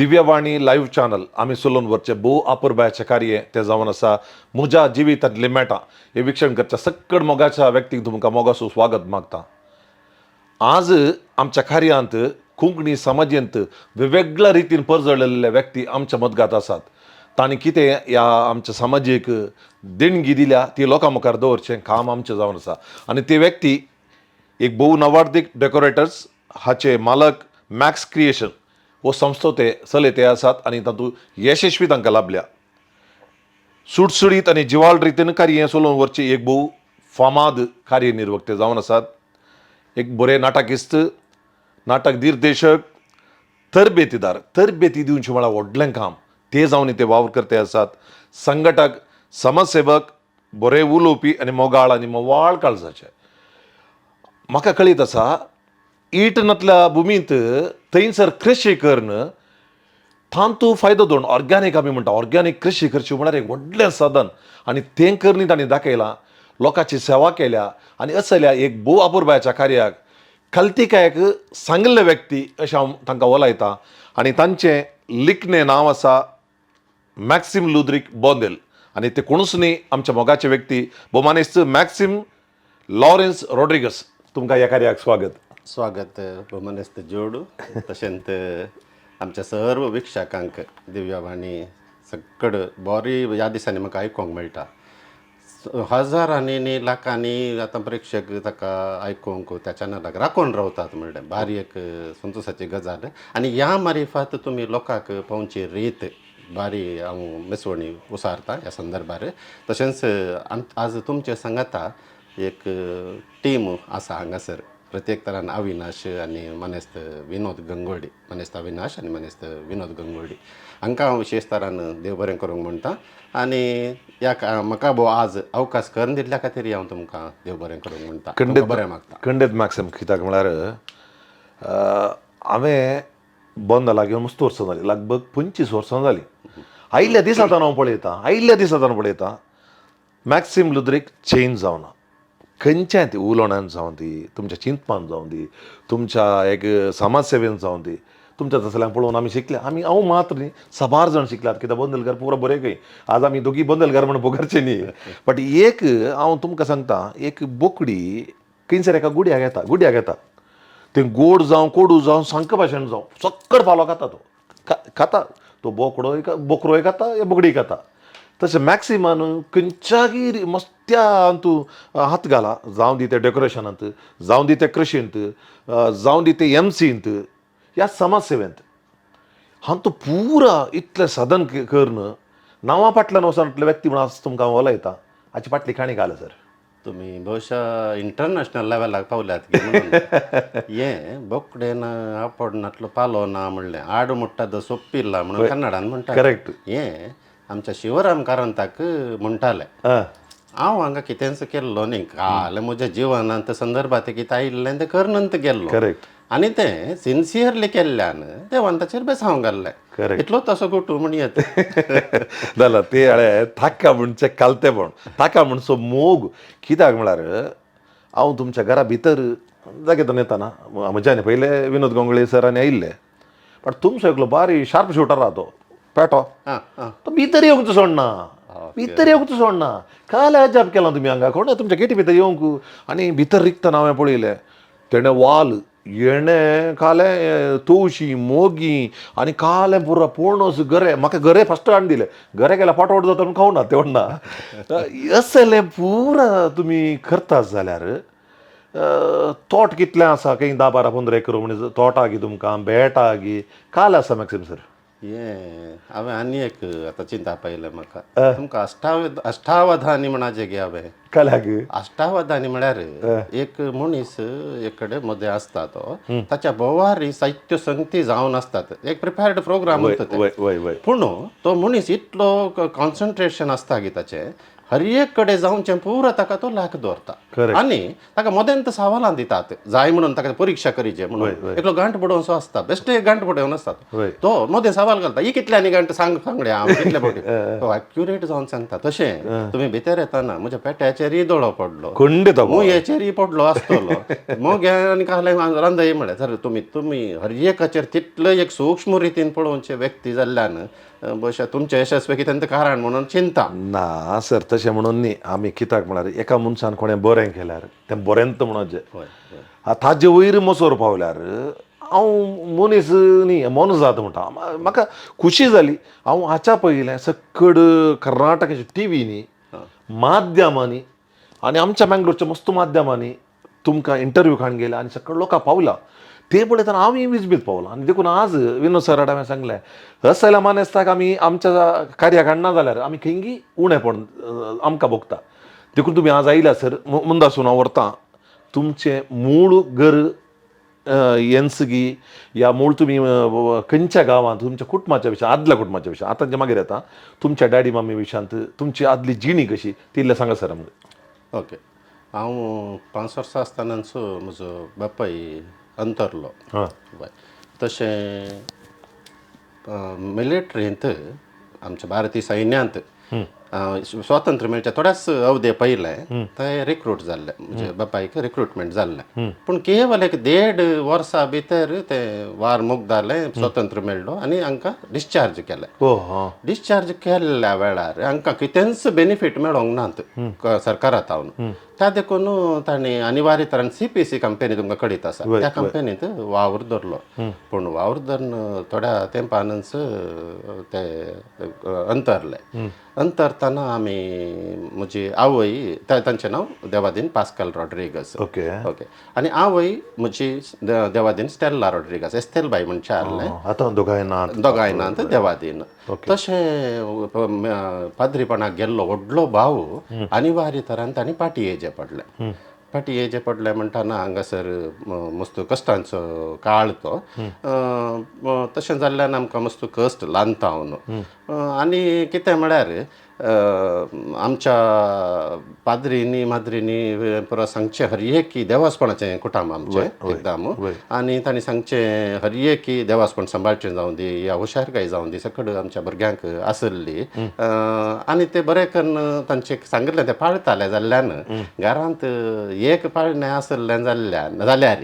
Divyavani live channel आमी चलोवन व्हरचें भोव अपुरबायाचें कार्य तें जावन आसा. म्हज्या जिवितांतली मेटां हें विक्षण करच्या सक्कड मोगाच्या व्यक्तीक तुमकां मोगाचो स्वागत मागता. आज आमच्या कार्यांत कोंकणी समाजेंत वेगवेगळ्या रितीन परजळिल्ले व्यक्ती आमच्या मदगात आसात. तांणी कितें ह्या आमच्या समाजीक देणगी दिल्या ती लोकां मुखार दवरचें काम आमचें जावन आसा. आनी ती व्यक्ती एक भोव नवार्दीक डेकोरेटर्स हाचे मालक मॅक्स क्रिएशन हो संस्थो ते चलयते आसात आनी तातूंत यशस्वी तांकां लाभल्या. सुटसुटीत आनी जिवाळ रितीन कार्य चलोवन व्हरची एक भोव फामाद कार्यनिर्वक्ते जावन आसात. एक बरे नाटकिस्त, नाटक दिग्दर्शक, तरबेतीदार, तरबेती दिवचें म्हळ्यार व्हडलें काम, ते जावन ते वावर करते आसात. संघटक, समाजसेवक, बरे उलोवपी आनी मोगाळ आनी मोवाळ काळजाचे. म्हाका कळीत आसा, इटनांतल्या भुमींत थंयसर कृशी करून तांतू फायदो दवरून ऑर्गॅनीक आमी म्हणटा, ऑर्गॅनीक कृशी करची म्हळ्यार एक व्हडलें साधन आनी तें करणी तांणी दाखयलां, लोकांची सेवा केल्या आनी असल्या एक भोव अपुरबायाच्या कार्याक कल्तिकायक सांगिल्ले व्यक्ती अशें हांव तांकां वलायतां. आनी तांचें लिखणें नांव आसा मॅक्सीम लुद्रीक बोंदेल आनी ते कोणूच न्ही, आमच्या मोगाचे व्यक्ती भोवमानेस्त मॅक्सीम लॉरेन्स रॉड्रिगस. तुमकां ह्या कार्याक स्वागत. स्वागत भोवमानेस्त जोडू, तशेंच आमच्या सर्व वीक्षकांक. दिव्यवाणी सक्कड बरी ह्या दिसांनी म्हाका आयकूंक मेळटा. हजारांनी न्ही, लाखांनी आतां प्रेक्षक ताका आयकूंक त्या चॅनलाक राखून रावतात म्हणलें भारी एक संतोशाची गजाल. आनी ह्या मारिफात तुमी लोकांक पावची रीत भारी, हांव मेसवणी उसारता ह्या संदर्भार. तशेंच आज तुमचे सांगाता एक टीम आसा हांगासर, प्रत्येक तरान अविनाश आनी मानेस्त विनोद गंगोडी. मानेस्त अविनाश आनी मानेस्त विनोद गंगोडी हांकां हांव विशेश तरान देव बरें करूंक म्हणटा. आनी ह्या म्हाका भोव आज अवकाश करून दिल्ल्या खातीर हांव तुमकां देव बरें करूंक म्हणटा, तुमकां बरें मागता. खंडीत मॅक्सिम, कित्याक म्हळ्यार हांवें बंद घेवन मस्त वर्सां जालीं, लगभग 25 वर्सां जालीं. आयिल्ल्या दिसांत हांव पळयतां, आयिल्ल्या दिसांत हांव पळयतां, मॅक्सिम लुद्रीक चेंज जावना खंयच्याय ती उलोवण्यान जावं दी, तुमच्या चिंतपान जावं दी, तुमच्या एक समाजसेवेन जावं दी. तुमच्या तसल्यांक पळोवन आमी शिकले. आमी, हांव मात्र न्ही, साबार जाण शिकल्यात. कित्याक बोंदेलकार पुरो बरें खंय, आज आमी दोगी बोंदेलकार म्हण पुकारचे न्ही. बट एक हांव तुमकां सांगता, एक बोकडी खंयसर एका गुड्याक येता, गुड्याक येता, तें गोड जावं कोडू जावं, सांक भाशेन जावं, सक्कड पालो खाता तो खाता तो बोकडोय, बोकरोय खाता या बोकडी खाता. तशें मॅक्सिमान खंयच्यागी मस्त्या तूं हात घाला, जावं दी ते डेकोरेशनांत, जावं दी ते कृशींत, जावं दी ते एमसींत या समाजसेवेंत, हांव पुरा इतलें साधन करून नांवा फाटल्यान वचोन व्यक्ती म्हणून आज तुमकां हांव उलयता. हाची फाटली काणी घाल सर. तुमी बहुशा इंटरनॅशनल लेवलाक पावल्यात की म्हणून. हें बोकडेन आपडनातलो पालो ना म्हणलें, आड मुट्टा सोप्पिल्ला म्हणून कन्नडान म्हणटा. हें आमच्या शिवराम कारंताक म्हणटाले. हांव हांगा कितेंच केल्लो न्ही काल म्हज्या जिवनांत संदर्भात कितें आयिल्लें तें करनंत गेल्लो. आनी तें सिन्सियरली केल्ल्यान देवान ताचेर बेसांव घाल्लें. इतलोच तसो गुटू म्हणयेत. जाल्यार ते हळे ताका म्हणचे कालतेपण, ताका म्हणचो मोग. कित्याक म्हळ्यार हांव तुमच्या घरा भितर जागेतून येताना म्हज्यान पयले विनोद गांगुळे सरांनी आयिल्ले, बट तुमचो एकलो बारी शार्प शूटर आहा तो पेटो, तो भितर येवंक सोडना, भितर येवंक सोडना. काल अजाप केलां तुमी हांगा कोण तुमच्या गेटी भितर येवंक. आनी भितर रिगतना हांवें पळयलें, तेणें वाल येणें कालें, तवशी, मोगी आनी कालें पुरो पणस, गरे. म्हाका गरे फस्ट हाडून दिले. गरे केल्यार पोटवट जाता म्हणून खावना ते म्हणना. असलें पुरा तुमी करतात जाल्यार तोट कितलें आसा? खंय 10 12 15 एकर म्हणजे तोटा गी तुमकां बेटा गी काल आसा मॅक्सिम सर? हें हांवें आनी एक आतां चिंता पयलें म्हाका, तुमकां अष्टावधानी म्हणाचें गे हांवें. काल्याक? अष्टावधानी म्हळ्यार एक मनीस एक कडेन मदें आसता, तो ताच्या भोवारी साहित्य संगती जावन आसतात, एक प्रिपेर्ड प्रोग्राम उरता ते. वय वय वय पूण तो मनीस इतलो कॉन्सन्ट्रेशन आसता की ताचें हर एक कडेन जावचें पुरो ताका तो लाख दवरता आनी ताका मदेंत सवालां दितात जाय म्हणून ताका परिक्षा करीचे म्हणून. एकलो गांठ बडोवचो आसता, बेश्टे गांठ बडोवन आसता तो मदें सवाल घालता, ही कितल्यांनी गांठ सांग सांगडे हांव कितले फावटी तो एक्युरेट जावन सांगता. तशें तुमी भितर येतना म्हज्या पेट्याचेरय दोळो पडलो, खंडीत मुयेचेरय पडलो आसतलो. मग आनी कहलें रांदय म्हळें सर तुमी तुमी हर एकाचेर तितले एक सूक्ष्म रितीन पळोवचे व्यक्ती जाल्ल्यान बहुशा तुमचें यशस्वी कितें कारण म्हणून चिंता ना सर. तशें म्हणून न्ही, आमी कित्याक म्हळ्यार एका मनशान कोणें बरें केल्यार तें बरेंच म्हणोवचें. ताजे वयर मोसोर पावल्यार हांव मनीस न्ही मोनजात म्हणटा. म्हाका खुशी जाली. हांव हाच्या पयलें सकड कर्नाटकाच्या टिवींनी माध्यमांनी आनी आमच्या मँगलोरच्या मस्त माध्यमांनी तुमकां इंटरव्यू काडून गेले आनी सकळ लोकां पावला ते पळयतना हांव विजबीत पावला. आनी देखून आज विनोद सराड हांवें सांगलें असल्या मानेस्ताक आमी आमच्या कार्याक हाडना जाल्यार आमी खंयगी उणेपण आमकां भोगता. देखून तुमी आज आयल्या सर मुंदासून हांव व्हरता तुमचें मूळ घर येन्सगी या मूळ तुमी खंयच्या गांवांत तुमच्या कुटुंबाच्या विशयांत, आदल्या कुटुंबाच्या विशयांत, आतांच्या मागीर येता तुमच्या डॅडी मम्मी विशयांत तुमची आदली जिणी कशी ती इल्लें सांगा सर आमकां. ओके, हांव 5 वर्सां आसतनाच म्हजो बापाय अंतरलो. हां. तशें मिलिट्रींत आमच्या भारतीय सैन्यांत स्वातंत्र्य मेळच्या थोड्याच अवधे पयलें ते रिक्रूट जाल्ले, म्हणजे बापायक रिक्रुटमेंट जाल्लें. पूण केवल एक 1.5 वर्सां भितर ते वार मुगदालें, स्वतंत्र मेळ्ळो आनी हांकां डिस्चार्ज केलें. डिस्चार्ज केल्ल्या वेळार हांकां कितेंच बेनिफीट मेळोंक नात सरकारा तावन. त्या देखून तांणी अनिवार्य तरान CPC company तुमकां कळीत आसा, त्या कंपनीत वावर धरलो. पूण वावर धरून थोड्या तेंपानच ते अंतरले. अंतरतना आमी म्हजी आवय, तांचें नांव Devadin pascal Rodrigues. Okay. Okay, आनी आवय म्हजी देवादीन स्टेल्ला रॉड्रिगस, एस्तेल बाय म्हणचें आहलें. आतां दोगांय नात, दोगांय नात देवादीन. तशें पाद्रीपणाक गेल्लो व्हडलो भाव अनिवार्य तरान तांणी पाटी येयचें पडलें. पाटी येयचें पडलें म्हणटना हांगासर मस्त कश्टांचो काळ तो. तशें जाल्ल्यान आमकां मस्त कश्ट ल्हानतावन. आनी कितें म्हळ्यार आमच्या पाद्रींनी माद्रींनी पुरो सांगचें हर एक देवासपणाचें कुटाम आमचें एकदम. आनी तांणी सांगचें हर एक देवासपण सांबाळचें जावं दी या हुशारकाय जावं दी सकड आमच्या भुरग्यांक आसली. आनी ते बरें करून तांचें सांगिल्लें तें पाळटाले जाल्ल्यान घरांत एक पाळणें आसलें जाल्ल्यान जाल्यार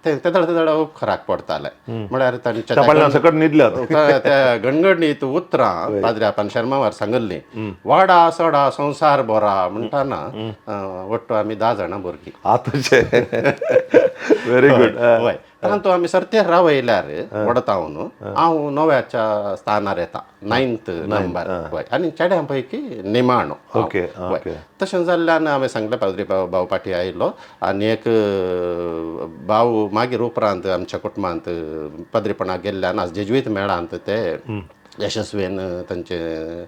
ते तेदळ तेदळ उपकाराक पडटाले. म्हळ्यार तांच्या त्या गणगणीत उतरां पाद्री आपान शर्मावार सांगिल्लीं, वाडा सडा संवसार बोरा म्हणटाना वट्टू आमी 10 जाणां भुरगीं. आतांचे व्हेरी गुड. हय, तातूंत आमी सर्तेर रावयल्यार वडतावन हांव 9व्याच्या स्थानार येता, 9th number. हय, आनी चेड्यां पैकी निमाणो. ओके. तशें जाल्ल्यान हांवें सांगलें पाद्री भाव पाटी आयलो आनी एक भाव मागीर उपरांत आमच्या कुटुंबांत पाद्रीपणाक गेल्ल्यान आज जेजुईत मेळांत ते यशस्वीन तांचें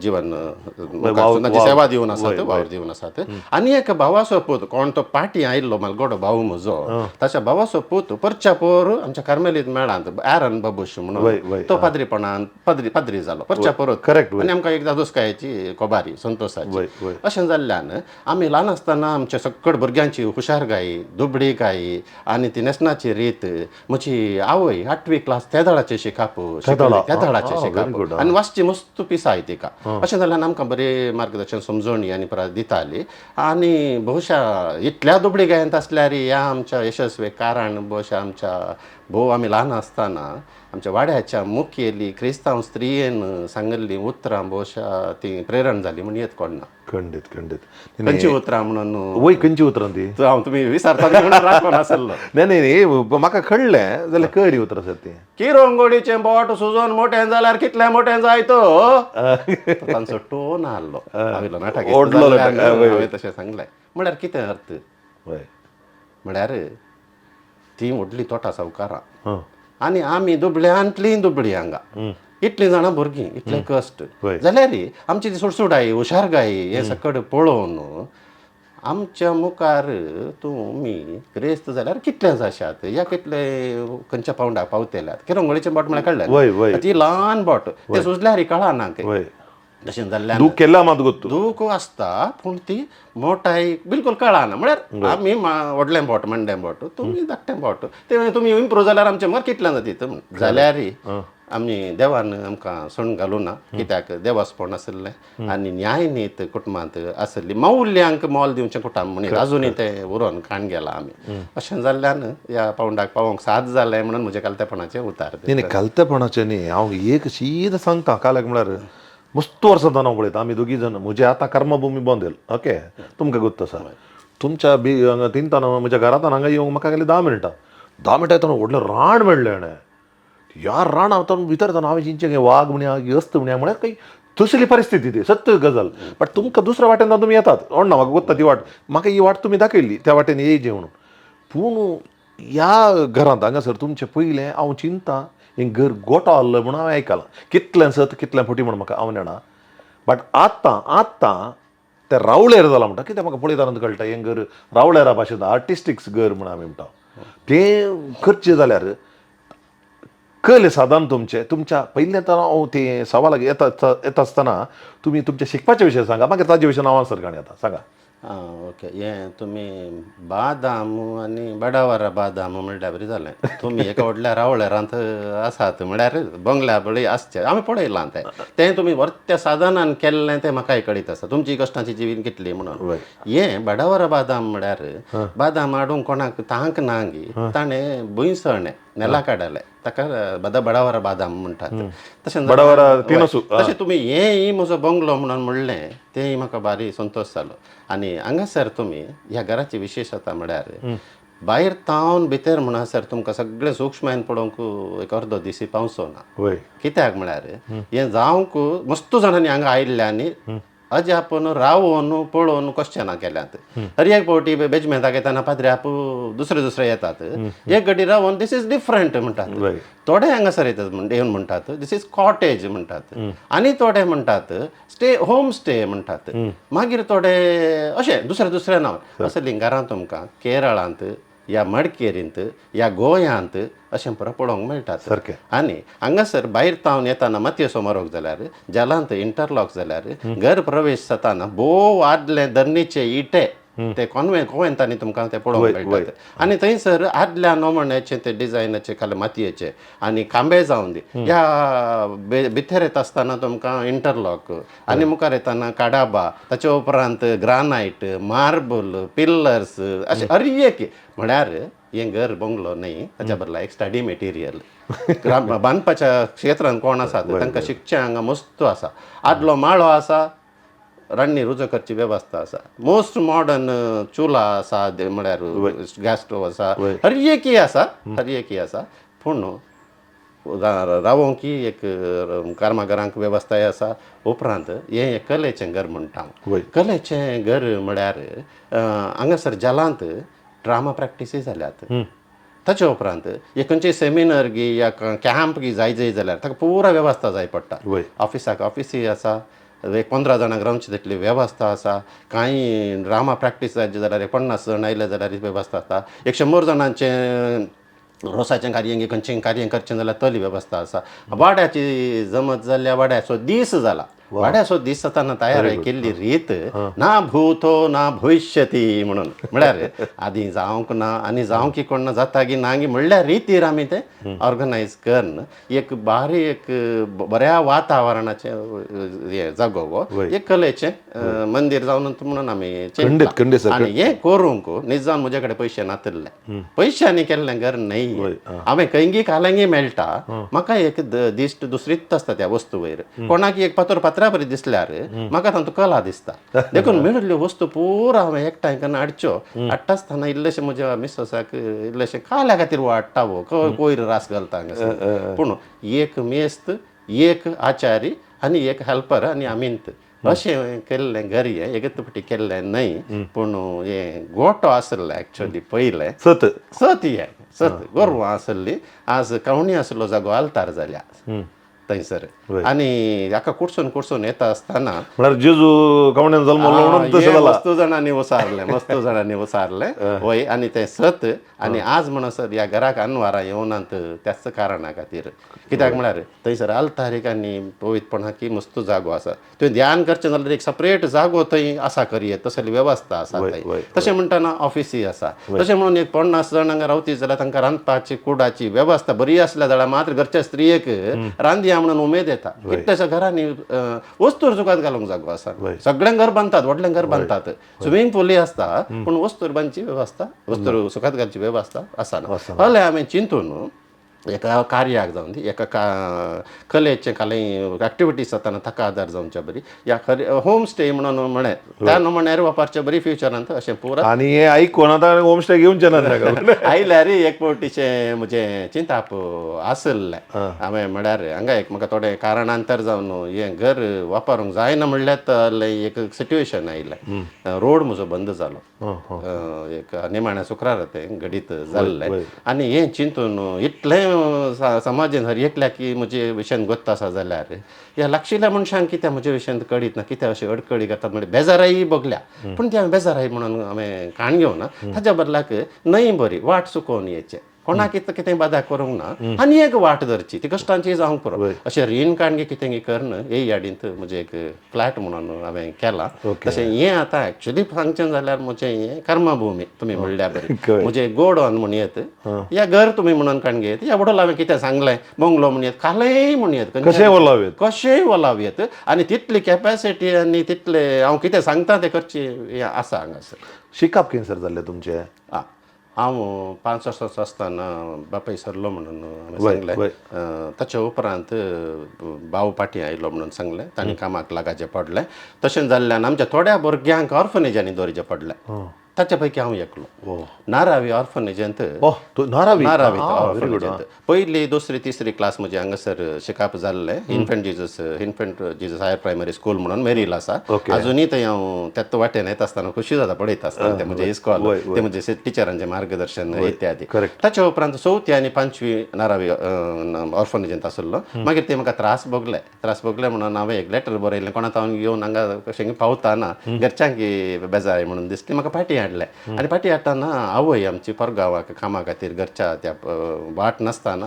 जिवन तांची सेवा दिवन आसात, वावर दिवन आसात. आनी एक भावाचो पूत कोण तो पाटी आयिल्लो मालगोडो भाव म्हजो, ताच्या भावाचो पूत परच्या पोर आमच्या कार्मेलीत मेळांत एरन बाबूश म्हणून तो पाद्रीपणान पाद्री जालो परच्या पोर. करेक्ट. आनी आमकां एक दादोसकायेची कोबारी संतोसाची. अशें जाल्ल्यान आमी ल्हान आसतना आमच्या सकड भुरग्यांची हुशारकाय, दुबळीकाय आनी ती न्हेसणाची रीत. म्हजी आवय 8वी क्लास तेदळाचें शिकाप, तेदळाचें शिकाप आनी वाचची मस्त पिसाय तिका. अशें जाल्यार आमकां बरें मार्गदर्शन समजवणी आनी परत दिताली. आनी बहुशा इतल्या दुबळी गायंत आसल्यार ह्या आमच्या यशस्वी कारण बहुशा आमच्या भोव आमी ल्हान आसतना आमच्या वाड्याच्या मुखेली क्रिस्तांव स्त्रियेन सांगिल्लीं उतरां बहुशा ती प्रेरण जाली म्हण येत कोण ना. खंडीत खंडीत. खंयची उतरां म्हणून वय खंयची उतरां ती हांव तुमी विसरता म्हणून राखून आसलो. नाही नाही म्हाका कळ्ळें जाल्यार खरी उतरां सर ती. किरंगोडीचें बोट सुजोन मोटें जाल्यार कितलें मोटें जायत. तांचो टोन आहलो हांवें नाटक हांवें तशें सांगलें. म्हळ्यार कितें अर्थ म्हळ्यार ती व्हडली तोटा सावकारां आनी आमी दुबळ्यांतलीं दुबळी हांगा इतलीं जाणां भुरगीं इतले कश्ट जाल्यार आमची ती सुडसुडाय हुशारकाय हें सकड पळोवन आमच्या मुखार तुमी ग्रेस्त जाल्यार कितले जाशात या कितले खंयच्या पावंडाक पावतल्यात. किरंगोळीचें बोट म्हळ्यार कळ्ळें, ती ल्हान बोट तें सुजल्यार कळना. तशें जाल्ल्यान दूख केला मात गोत्तू. दूख आसता, पूण ती मोटाय बिलकुल कळना. म्हळ्यार आमी व्हडलें बोट, मांडें बोट, तुमी धाकटें बोट, ते तुमी इम्प्रूव जाल्यार आमचें मुखार कितलें जाता म्हूण. जाल्यार आमी देवान आमकां सण घालूं ना, कित्याक देवासपण आशिल्लें आनी न्यायनीत कुटुंबांत आशिल्ली, मौल्यांक मोल दिवचें कुटुंब म्हणीत अजुनूय तें उरोन खाण गेलां आमी. अशें जाल्ल्यान ह्या पावंडाक पावोंक साद जालें म्हणून म्हजें कालतेपणाचें उतार. न्ही न्ही, कालतेपणाचें न्ही, हांव एक शीद सांगता. काल्याक म्हळ्यार मस्त वर्सां जावन हांव पळयता, आमी दोगी जाण. म्हजें आतां कर्मभुमी बंद येल, ओके, तुमकां गोत्त आसा. तुमच्या बी हांगा तिनतान म्हज्या घरांतान हांगा येवंक म्हाका गेली 10 मिनटां. 10 मिनटां येतना व्हडलें रान मेळ्ळें हेणें. ह्या रान हांव भितर येतना हांवें चिंतचें वाग म्हण्या, अस्त म्हण्या, म्हळ्यार काही तसली परिस्थिती ती सत्य गजाल. बट तुमकां दुसऱ्या वाटेन तुमी येतात ओडना, म्हाका गोत्ता ती वाट. म्हाका ही वाट तुमी दाखयल्ली, त्या वाटेन येयचे म्हणून. पूण ह्या घरांत हांगासर तुमचें पयलें हांव चिंता, हें घर गोठो आहलो म्हणून हांवें आयकलां. कितलें सत कितलें फटी म्हूण म्हाका हांव नेणा, बट आतां आतां तें रावळेर जालां म्हणटा. कित्याक म्हाका पळयतना कळटा, हें घर रावळेरा भाशेन आर्टिस्टिक्स घर म्हूण आमी म्हणटा तें करचें जाल्यार कल सादारण तुमचें तुमच्या पयलें तर हांव तें सवालाक येता येता आसतना तुमी तुमच्या शिकपाच्या विशय सांगा, मागीर ताजे विशय हांव आन्सर काणी येता, सांगा. आं, ओके. हें तुमी बादाम आनी बडावारा बादाम म्हणल्यार बरी जालें. तुमी एका व्हडल्या रावळेरांत आसात, म्हळ्यार बंगल्या बळी आसचें आमी पळयलां तें. तें तुमी व्हरत्या साधनान केल्लें तें म्हाकाय कळीत आसा, तुमची कश्टांची जिवीन कितली म्हणून. हें बडावारा बादाम म्हळ्यार बादाम हाडूंक कोणाक तांक ना गी, ताणें भुंयसणें नेला काडलें, ताका बडावारा बादाम म्हणटात. तशें बडावारा तिनसू. तशें तुमी हेंय म्हजो बंगलो म्हणून म्हणलें, तेंय म्हाका भारी संतोश जालो. आनी हांगासर तुमी ह्या घराची विशेशता म्हळ्यार भायर तावन भितर म्हणसर तुमकां सगळें सूक्ष्मायेन पळोवंक एक अर्दो दीस पावचो ना. कित्याक म्हळ्यार हें जावंक मस्त जाणांनी हांगा आयिल्ल्यांनी अजापून रावोन पळोवन क्वेश्चनां केल्यांत. हर एक फावटी बेजमेंताक येतना पाद्री आपू दुसरे दुसरे येतात, एक घडी रावोन "this is different" म्हणटात. थोडे हांगासर येतात म्हण येवन म्हणटात, "this is cottage" म्हणटात. आनी थोडे म्हणटात, "स्टे होम स्टे" म्हणटात. मागीर थोडे अशें दुसरे दुसरे नांव. असलीं घरां तुमकां केरळांत या मडकेरींत या गोंयांत अशें पुरो पळोवंक मेळटात. आनी हांगासर भायर तावन येताना मातये सोमारोक जाल्यार जलांत इंटरलॉक जाल्यार घर प्रवेश जाताना भोव आदले धरणीचे इटे ते कोवेंतांनी तुमकां ते पळोवंक मेळटात. आनी थंयसर आदल्या नमुन्याचे ते डिजायनाचे खाले मातयेचे आनी खांबे जावन दी. ह्या भितर येता आसतना तुमकां इंटरलॉक आनी मुखार येताना काडाबा, ताचे उपरांत ग्रानायट, मार्बल, पिल्लर्स, अशें हर एक. म्हळ्यार हें घर बंगलो न्हय, ताच्या बदला एक स्टडी मटेरियल. बांदपाच्या क्षेत्रांत कोण आसात तांकां शिकचें हांगा मस्त आसा. आदलो माळो आसा, रान्नी रुजो करची वेवस्था आसा, मोस्ट मॉडर्न चुला आसा, म्हळ्यार गॅस स्टोव आसा, हर एकी आसा, हर एकी आसा. पूण रावोंकी एक कामागारांक वेवस्थाय आसा. उपरांत हें एक कलेचें घर म्हणटा हांव. कलेचें घर म्हळ्यार हांगासर जलांत ड्रामा प्रॅक्टिसूय जाल्यात. ताचे उपरांत एक खंयचे सेमिनार गी या कॅम्प गी जाय जाय जाल्यार ताका पुरा वेवस्था जाय पडटा. ऑफिसाक ऑफिसूय आसा, एक 15 जाणांक रावची तितली वेवस्था आसा. कांय ड्रामा प्रॅक्टीस जाय जाल्यार एक 50 जाण आयले जाल्यार वेवस्था आसा. एक 100 जाणांचें रोसाचें कार्य, खंयचें कार्य करचें जाल्यार तली वेवस्था आसा. वाड्याची जमत जाल्यार वाड्याचो दीस जाला. वाड्याचो दीस जाताना तयार केल्ली रीत, ना भूतो ना भविष्यती म्हणून, म्हळ्यार आदीं जावंक ना आनी जावंक कोण ना जाता गी ना गी म्हणल्यार रितीर आमी तें ऑर्गनायज करून एक बारी एक बऱ्या वातावरणाचें हें जागो हो एक कलेचें मंदीर जावन म्हणून आमी चिंतलां. खंडीत खंडीत सर. आनी हें करूंक निजान म्हजे कडेन पयशे नातिल्ले. पयशांनी केल्लें घर न्हय. हांवें खंयगी कालंगी मेळटा, म्हाका एक दिश्ट दुसरीच आसता त्या वस्तू वयर. कोणाक एक फातर फातरा बरी दिसल्यार म्हाका तातूंत कला दिसता. देखून मेळिल्ल्यो वस्तू पुरा हांवें एकठांय करून हाडच्यो. हाडटा आसतना इल्लेशें म्हज्या मिसेसाक इल्लेशें काल्या खातीर हाडटा वो कोयर रास घालता हांगासर. पूण एक मेस्त, एक आचारी आनी एक हेल्पर आनी आमींत अशें केल्लें घर हें. एकच फावटी केल्लें न्हय, पूण हें गोटो आसलें एक्चुअली पयलें. सत. सत, हें सत. गोरवां आसली, आज कवणी आसलो जागो आल्तार जाल्या. थंयसर आनी हाका कुडसून कुडसून येता आसतना म्हळ्यार जेजू कवण्यान जल्मलो म्हणून तशें हे जाला. मस्तू जाणांनी वसारलें, मस्तू जाणांनी वसारलें वय. आनी तें सत. आनी आज म्हणसर ह्या घराक अनवारां येवनात त्याच कारणा खातीर. कित्याक म्हळ्यार थंयसर आल्तारीक आनी पवित्रपणाकी मस्तू जागो आसा. तुवें ध्यान करचें जाल्यार एक सपरेट जागो थंय आसा करयेत, तसली वेवस्था आसा थंय. तशें म्हणटना ऑफिसूय आसा. तशें म्हणून एक 50 जाण हांगा रावती जाल्यार तांकां रांदपाची कुडाची वेवस्था बरी आसल्या जाल्यार मात्र घरच्या स्त्रियेक रांदया म्हणून उमेद येता. कितल्याशा घरांनी वस्तूर सुखात घालूंक जागो आसा. सगळ्यांक घर बांदतात, व्हडलें घर बांदतात, स्विमींग पूलय आसता, पूण वस्तूर बांदची वेवस्था, वस्तूर सुखात घालची वेवस्था आसना. हले हांवें चिंतून एका कार्याक जावन दी, एका कलेचें कालें एक्टिविटीज जाताना ताका आदार जावच्या बरी ह्या खरें होम स्टे म्हणून म्हळें त्या नमुन्यार वापरचे बरी फ्युचरांत अशें पुरा. आनी हे आयकून आतां होम स्टे घेवचें ना. आयल्यार एक फावटीचें म्हजें चिंताप आसलें. हांवें म्हळ्यार हांगा एक म्हाका थोडें कारणांतर जावन हें घर वापरूंक जायना म्हणल्यार एक सिट्युएशन आयलें. रोड म्हजो बंद जालो एक निमाण्या शुक्रारा तें घडीत जाल्लें. आनी हें चिंतून इतलें समाजान हर एकल्याक की म्हजे विशयान गोत्त आसा जाल्यार ह्या लागशिल्ल्या मनशांक कित्याक म्हजे विशयान कळीत ना, कित्याक अशी अडकळी करतात म्हणजे बेजाराय भोगल्या. पूण ती हांवें बेजाराय म्हणून हांवें काण घेवना. ताच्या बदलाक न्हय बरी वाट चुकोवन येचें, कोणाक कितें कितें बादा करूंक ना आनी एक वाट धरची, ती कश्टांची जावंक पुरो. अशें रीण काडून कितें करून हे यार्डींत म्हजें एक फ्लॅट म्हणून हांवें केलां. तशें हें आतां एक्चुली सांगचें जाल्यार म्हजें हें कर्मभुमी तुमी म्हणल्या बरी म्हजें गोडॉन म्हणयत या घर तुमी म्हणून काडून घेत या वडोल हांवें कितें सांगलें बंगलो म्हणयत, कालेय म्हणयत, कशेंय वलावयत, कशेंय वलावयत. आनी तितली कॅपॅसिटी आनी तितले हांव कितें सांगता तें करची हें आसा हांगासर. शिकप खंयसर जाल्लें तुमचें? हांव 5 वर्सांचो आसतना बापाय सरलो म्हणून हांवें सांगलें. ताच्या उपरांत भाव पाटी आयलो म्हणून सांगलें. तांणी कामाक लागाचें पडलें. तशें जाल्ल्यान आमच्या थोड्या भुरग्यांक ऑर्फनेजांनी दवरचें पडलें. ताच्या पैकी हांव एकलो नारावी ऑर्फनेजांत. नारावी? नारावी ऑर्फनेजांत पयली, दुसरी, तिसरी क्लास म्हजी हांगासर शिकप जाल्लें. Infant Jesus higher primary school म्हणून मेरील आसा. अजुनूय थंय हांव त्याच वाटेन येता आसतना खुशी जाता पळयता आसतना तें म्हजें इस्कॉल, तें म्हजें टिचरांचें मार्गदर्शन इत्यादी. ताच्या उपरांत चवथी आनी पांचवी नारावी ऑर्फनेजांत आसलो. मागीर ते म्हाका त्रास भोगले. त्रास भोगले म्हणून हांवें एक लेटर बरयलें. कोणा तावन येवन हांगा कशें पावताना घरच्यांक बेजाय म्हणून दिसली, म्हाका पाटी हाडलें. आनी पाटी हाडटना आवय आमची परगांवाक कामा खातीर घरच्या त्या वाट नासतना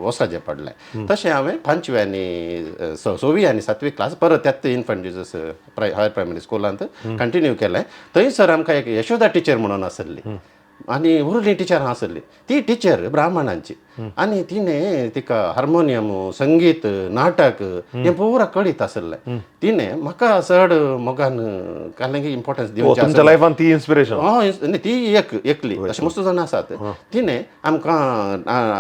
वचपाचें पडलें. तशें हांवें पांचवी आनी सवी आनी सातवी क्लास परत त्याच इन्फंट जिजस हायर प्रायमरी स्कुलांत कंटिन्यू केलें. थंयसर आमकां एक यशोदा टिचर म्हणून आसली आनी उरली टिचर आसली. ती टिचर ब्राह्मणांची आनी तिणें तिका हार्मोनियम, संगीत, नाटक हें पुरा कळीत आसलें. तिणें म्हाका चड मोगान कालें इम्पॉर्टन्स दिवचें. तुमच्या लायफान ती इन्स्पिरेशन? हय, ती एक एकली अशें मस्त जाणां आसात. तिणें आमकां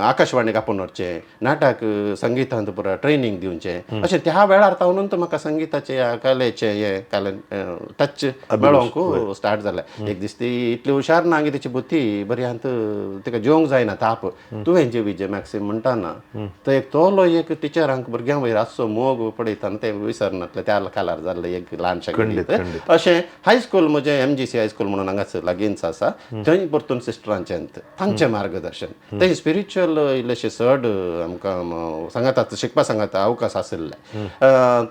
आकाशवाणीक आपोवन व्हरचें, नाटक संगितांत पुरा ट्रेनींग दिवचें. अशें त्या वेळार तावन म्हाका संगिताचें कलेचें हें कालें टच मेळोंक स्टार्ट जालें. एक दीस ती इतली हुशार ना की तिची बुद्धी बरी तिका जेवंक जायना ताप, तुवें जेवी जे मॅक्सिम म्हणटा ना तो एक तोलो एक टिचरांक भुरग्यां वयर आसचो मोग पळयतना तें विसरनासलें. त्या कालार जाल्लें एक ल्हानशें. अशें हायस्कूल म्हजें एमजीसी हायस्कूल म्हणून हांगाच लागींच आसा. थंय परतून सिस्टरांचें तांचें मार्गदर्शन, थंय स्पिरिच्युअल इल्लेशें चड आमकां सांगाता शिकपा सांगाता अवकाश आशिल्ले.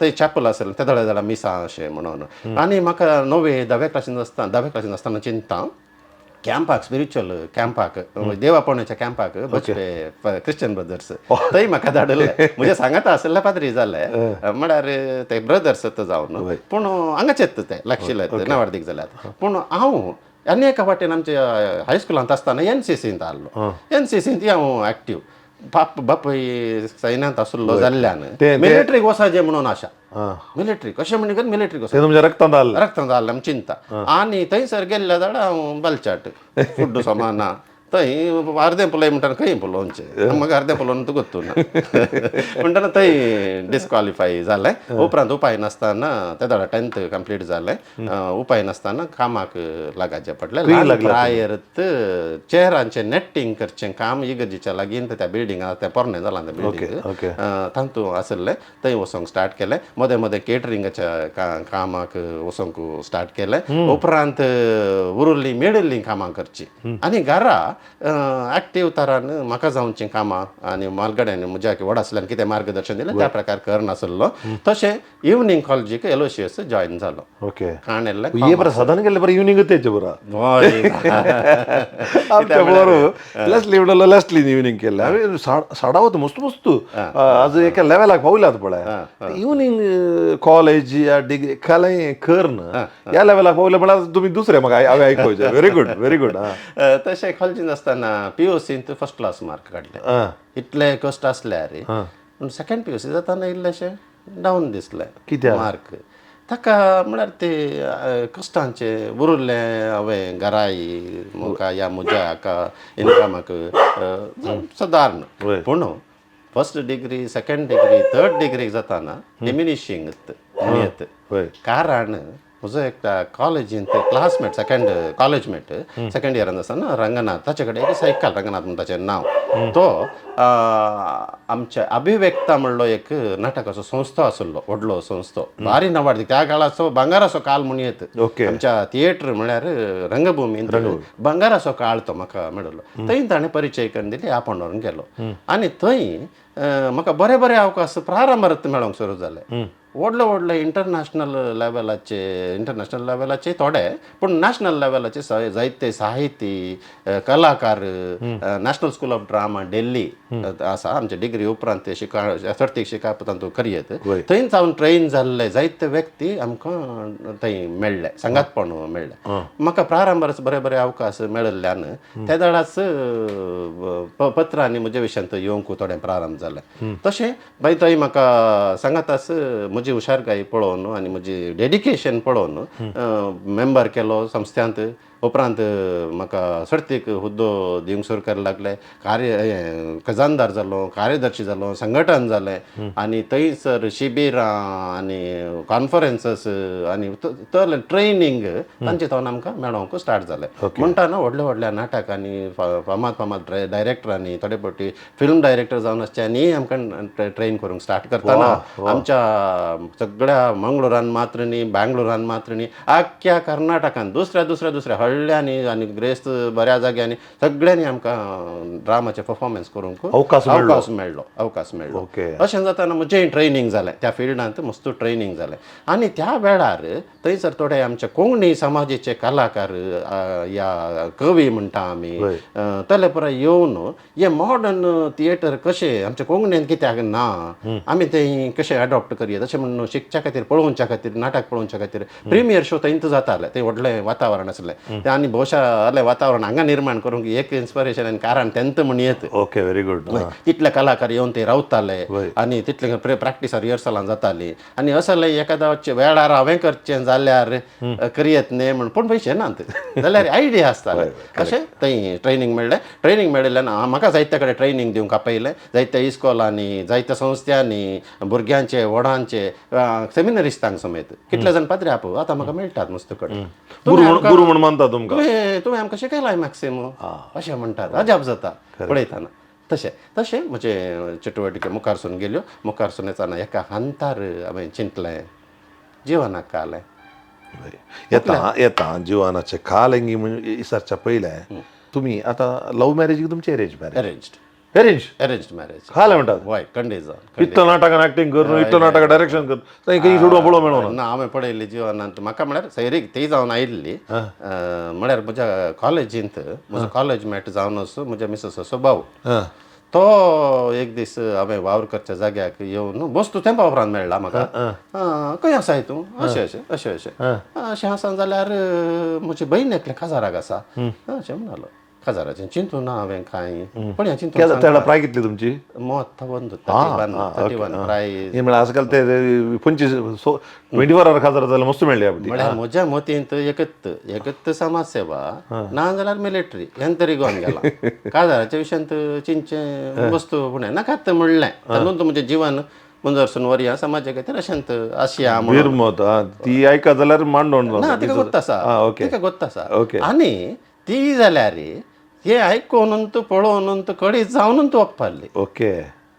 थंय चॅपल आसलें, ते थोड्या जाणां मिसां अशें म्हणून. आनी म्हाका णवे धाव्या क्लासीन आसतना, धाव्या क्लासीन आसतना चिंता कॅम्पाक, स्पिरिच्युअल कॅम्पाक, देवापणाच्या कॅम्पाक बचपे क्रिश्चन ब्रदर्स थंय म्हाका धाडिल्लें. म्हजे सांगाता आशिल्ले पाद्री जाले म्हळ्यार ते ब्रदर्स जावन, पूण हांगाचेच ते लागशिल्ले नवार्दीक जाल्यात. पूण हांव आनी एका वाटेन आमच्या हायस्कुलांत आसतना एनसीसींत आहलो. एनसीसींत हांव एक्टीव. बापूय सैन्यांत आसलो जाल्ल्यान मिलिटरीक वचपाचें म्हणून आशा. मिलिटरी कशें म्हणून मिलिटरीक वचपाचें तुमच्या रक्तांत आसलें, रक्तांत आसलें चिंता. आनी थंयसर गेल्ल्या जाल्यार हांव बलचाट फुड्डू समाना थंय अर्दें पुलय म्हणटाना खंय पुलोवचें म्हाका अर्दें पुलोवन तुका गोत्तू ना म्हणटना थंय डिस्क्वॉलिफाय जालें. उपरांत उपाय नासतना तेदोळा 10th complete जालें. उपाय नासतना कामाक लागाचें पडलें. प्रायरत चेरांचें नेटिंग करचें काम इगर्जीच्या लागीं त्या बिल्डिंगा, तें पोरणें जालां तें बिल्डींग, तातूंत आशिल्लें. थंय वचोंक स्टार्ट केलें. मदें मदें केटरिंगाच्या कामाक वचोंक स्टार्ट केलें. उपरांत उरिल्लीं मेळिल्लीं कामां करचीं. आनी घरा एक्टीव तरान म्हाका जावचीं कामां आनी म्हालगड्यांनी म्हज्या व्हड आसल्यान कितें मार्गदर्शन दिलें त्या प्रकार करनासलो. तशें इवनींग कॉलेजीक एलोशियस जॉयन जालो. काणेल्लें. ये बरं सदान गेल्ले बरं इवनींग तेचे बरं. हय. आमच्या बरोबर लेस्ली एवढं लेस्ली इवनींग केल्लें हांवें. साडावत मस्त मस्त आज एका लेवलाक पावल्यात पळय. इवनींग कॉलेज या डिग्री खालें करन ह्या लेवलाक पावले म्हळ्यार तुमी दुसरे म्हाका हांवें आयकोवचें. Very good, very good. हां. तशें कॉलेजीन आसतना पीओसींत फर्स्ट क्लास मार्क काडले. इतले कश्ट आसल्यार पूण सेकंड पीओसी जाताना इल्लेशें डावन दिसलें. कित्याक? मार्क ताका म्हळ्यार ते कश्टांचे उरिल्लें हांवें घराय म्हाका ह्या म्हज्या हाका इनकमाक सदारण. पूण first degree, second degree, third degree जाताना डिमिनिशींग येत. कारण म्हजो एकटा कॉलेजींत classmate, second college mate, second इयरान आसतना रंगनाथ, ताचे कडेन एक सायकल, रंगनाथ म्हूण ताचें नांव. तो आमच्या अभिव्यक्ता म्हणलो एक नाटकाचो संस्था आसलो, व्हडलो संस्थो, भारी नांवाडती त्या काळाचो, भांगराचो काळ म्हूण येत. आमच्या थिएटर म्हळ्यार रंगभूमींत भांगराचो काळ तो म्हाका मेळिल्लो. थंय ताणें परिचय करून दिली, आपोवन व्हरून गेलो आनी थंय म्हाका बरे बरे अवकाश प्रारंभारत मेळोंक सुरू जाले. व्हडले व्हडले इंटरनॅशनल लेवलाचे, इंटरनॅशनल लेवलाचे थोडे पूण नॅशनल लेवलाचे जायते साहिती कलाकार. नॅशनल स्कूल ऑफ ड्रामा दिल्ली आसा आमचे, डिग्री उपरांत शिका सर्तीक शिकाप तातूंत करयत. थंय सावन ट्रेन जाल्ले जायते व्यक्ती आमकां थंय मेळ्ळे, सांगातपण मेळ्ळें म्हाका. प्रारंभारच बरे बरे अवकाश मेळिल्ल्यान त्या वेळाच पत्रांनी म्हज्या विशयांत येवंक थोडें प्रारंभ जालें. तशें मागीर थंय म्हाका सांगाताच म्हजी हुशारकाय पळोवन आनी म्हजी डेडिकेशन पळोवन मेंबर केलो संस्थ्यांत. उपरांत म्हाका सर्तीक हुद्दो दिवंक सुरू करपाक लागले. कार्य हें खजानदार जालो, कार्यदर्शी जालो, संघटन जालें आनी थंयसर शिबिरां आनी कॉन्फरन्सीस आनी तसलें ट्रेनींग तांचे थंय आमकां मेळोंक स्टार्ट जालें. म्हणटा न्हू, व्हडल्या व्हडल्या नाटकांनी फामाद फामाद डायरेक्टरांनी, थोडे फावटी फिल्म डायरेक्टर जावन आसच्यांनी आमकां ट्रेन करूंक स्टार्ट करतना आमच्या सगळ्या मंगळुरान मात्र न्ही, बँगलोरान मात्र न्ही, आख्ख्या कर्नाटकान दुसऱ्या दुसऱ्या दुसऱ्या हळ्ळ्यांनी आनी ग्रेस्त बऱ्या जाग्यांनी सगळ्यांनी आमकां ड्रामाचे परफॉर्मन्स करूंक अवकाश मेळ्ळो. अवकाश मेळ्ळो, अवकाश मेळ्ळो. अशें जाताना म्हजें ट्रेनींग जालें त्या फिल्डांत, मस्त ट्रेनींग जालें. आनी त्या वेळार थंयसर थोडे आमचे कोंकणी समाजाचे कलाकार या कवी म्हणटा आमी, तले पुराय येवन हे मॉडर्न थिएटर कशें आमच्या कोंकणीन कित्याक ना, आमी तें कशें एडॉप्ट करया तशें म्हणून शिकच्या खातीर, पळोवच्या खातीर, नाटक पळोवच्या खातीर प्रिमियर शो थंयच जाताले. तें व्हडलें वातावरण आसलें तें आनी भोवशा असलें वातावरण हांगा निर्माण करूंक एक इन्स्पिरेशन आनी कारण तेंत म्हण येत. Okay, very good. तितले कलाकार येवन ते रावताले आनी तितले प्रॅक्टीस रिहर्सलां जाताली. आनी असले एखाद्या वेळार हांवें करचें जाल्यार करयत न्ही म्हण, पूण पयशे नात जाल्यार आयडिया आसताले. अशें थंय ट्रेनींग मेळ्ळें. ट्रेनींग मेळिल्ल्यान म्हाका जायत्या कडेन ट्रेनींग दिवंक आपयलें, जायत्या इस्कोलांनी, जायत्या संस्थांनी, भुरग्यांचे, व्हडांचे, सेमिनरिस्तांक समेत. कितले जाण पाद्री आपो आतां म्हाका मेळटात मस्त कडेन. गुरू म्हण, गुरू म्हण मानता तुमकां. तुवें तुवें आमकां शिकयलाय मॅक्सिमो अशें म्हणटात. अजाप जाता पळयतना. तशें तशें म्हजे चटुवटिके मुखार सून गेल्यो. मुखार सून येतना एका हंतार हांवें चिंतलें, जिवनाक आलें. येता येता जिवनाचे काल म्हणजे इसरच्या पयलें, तुमी आतां लव्ह मॅरेज की तुमची arrange marriage? Arranged. Arrange? Arranged marriage. खाले म्हणटात. वय, खंडीत जावन. इतलो नाटकान एक्टिंग करून, इतलो नाटकान डायरेक्शन करून थंय खंय चेडवां पळोवंक मेळना. ना, हांवें पळयल्ली जिवनांत म्हाका म्हळ्यार सैरीक ती जावन आयिल्ली. म्हळ्यार म्हज्या कॉलेजींत म्हजो कॉलेज मेट जावन म्हज्या मिसेसाचो भाव. तो एक दीस हांवें वावर करच्या जाग्याक येवन बस्तू तेंपा उपरांत मेळ्ळा म्हाका. खंय आसाय तूं? अशें अशें अशें अशें अशें आसा जाल्यार म्हजी भयण एकलें काजाराक आसा अशें म्हणालो. काजाराचें चिंतू ना हांवें कांय, पण हें चिंतून तेन्ना प्राय कितली तुमची? मोत बंद 31, 31 प्राय. हे म्हळ्यार आजकाल ते 25, 24 our खाजार जाल्यार मस्त मेळ्ळी आपली. म्हळ्यार म्हज्या मतींत एकत एकत समाज सेवा ना जाल्यार मिलिटरी हेन तरी गोवन गेला. काजाराच्या विशयांत चिंतचें वस्तू फुडें नाकात म्हणलें. तातूंत म्हजें जीवन मुंदरसून वरया समाजा खातीर अशेंत आशिया म्हणून. बिरमत ती आयका जाल्यार मांडोण. ना, तिका गोत्त आसा. तिका गोत्त आसा. आनी ती जाल्यार हे आयकोन पळोवन कडी जावन वखपाली.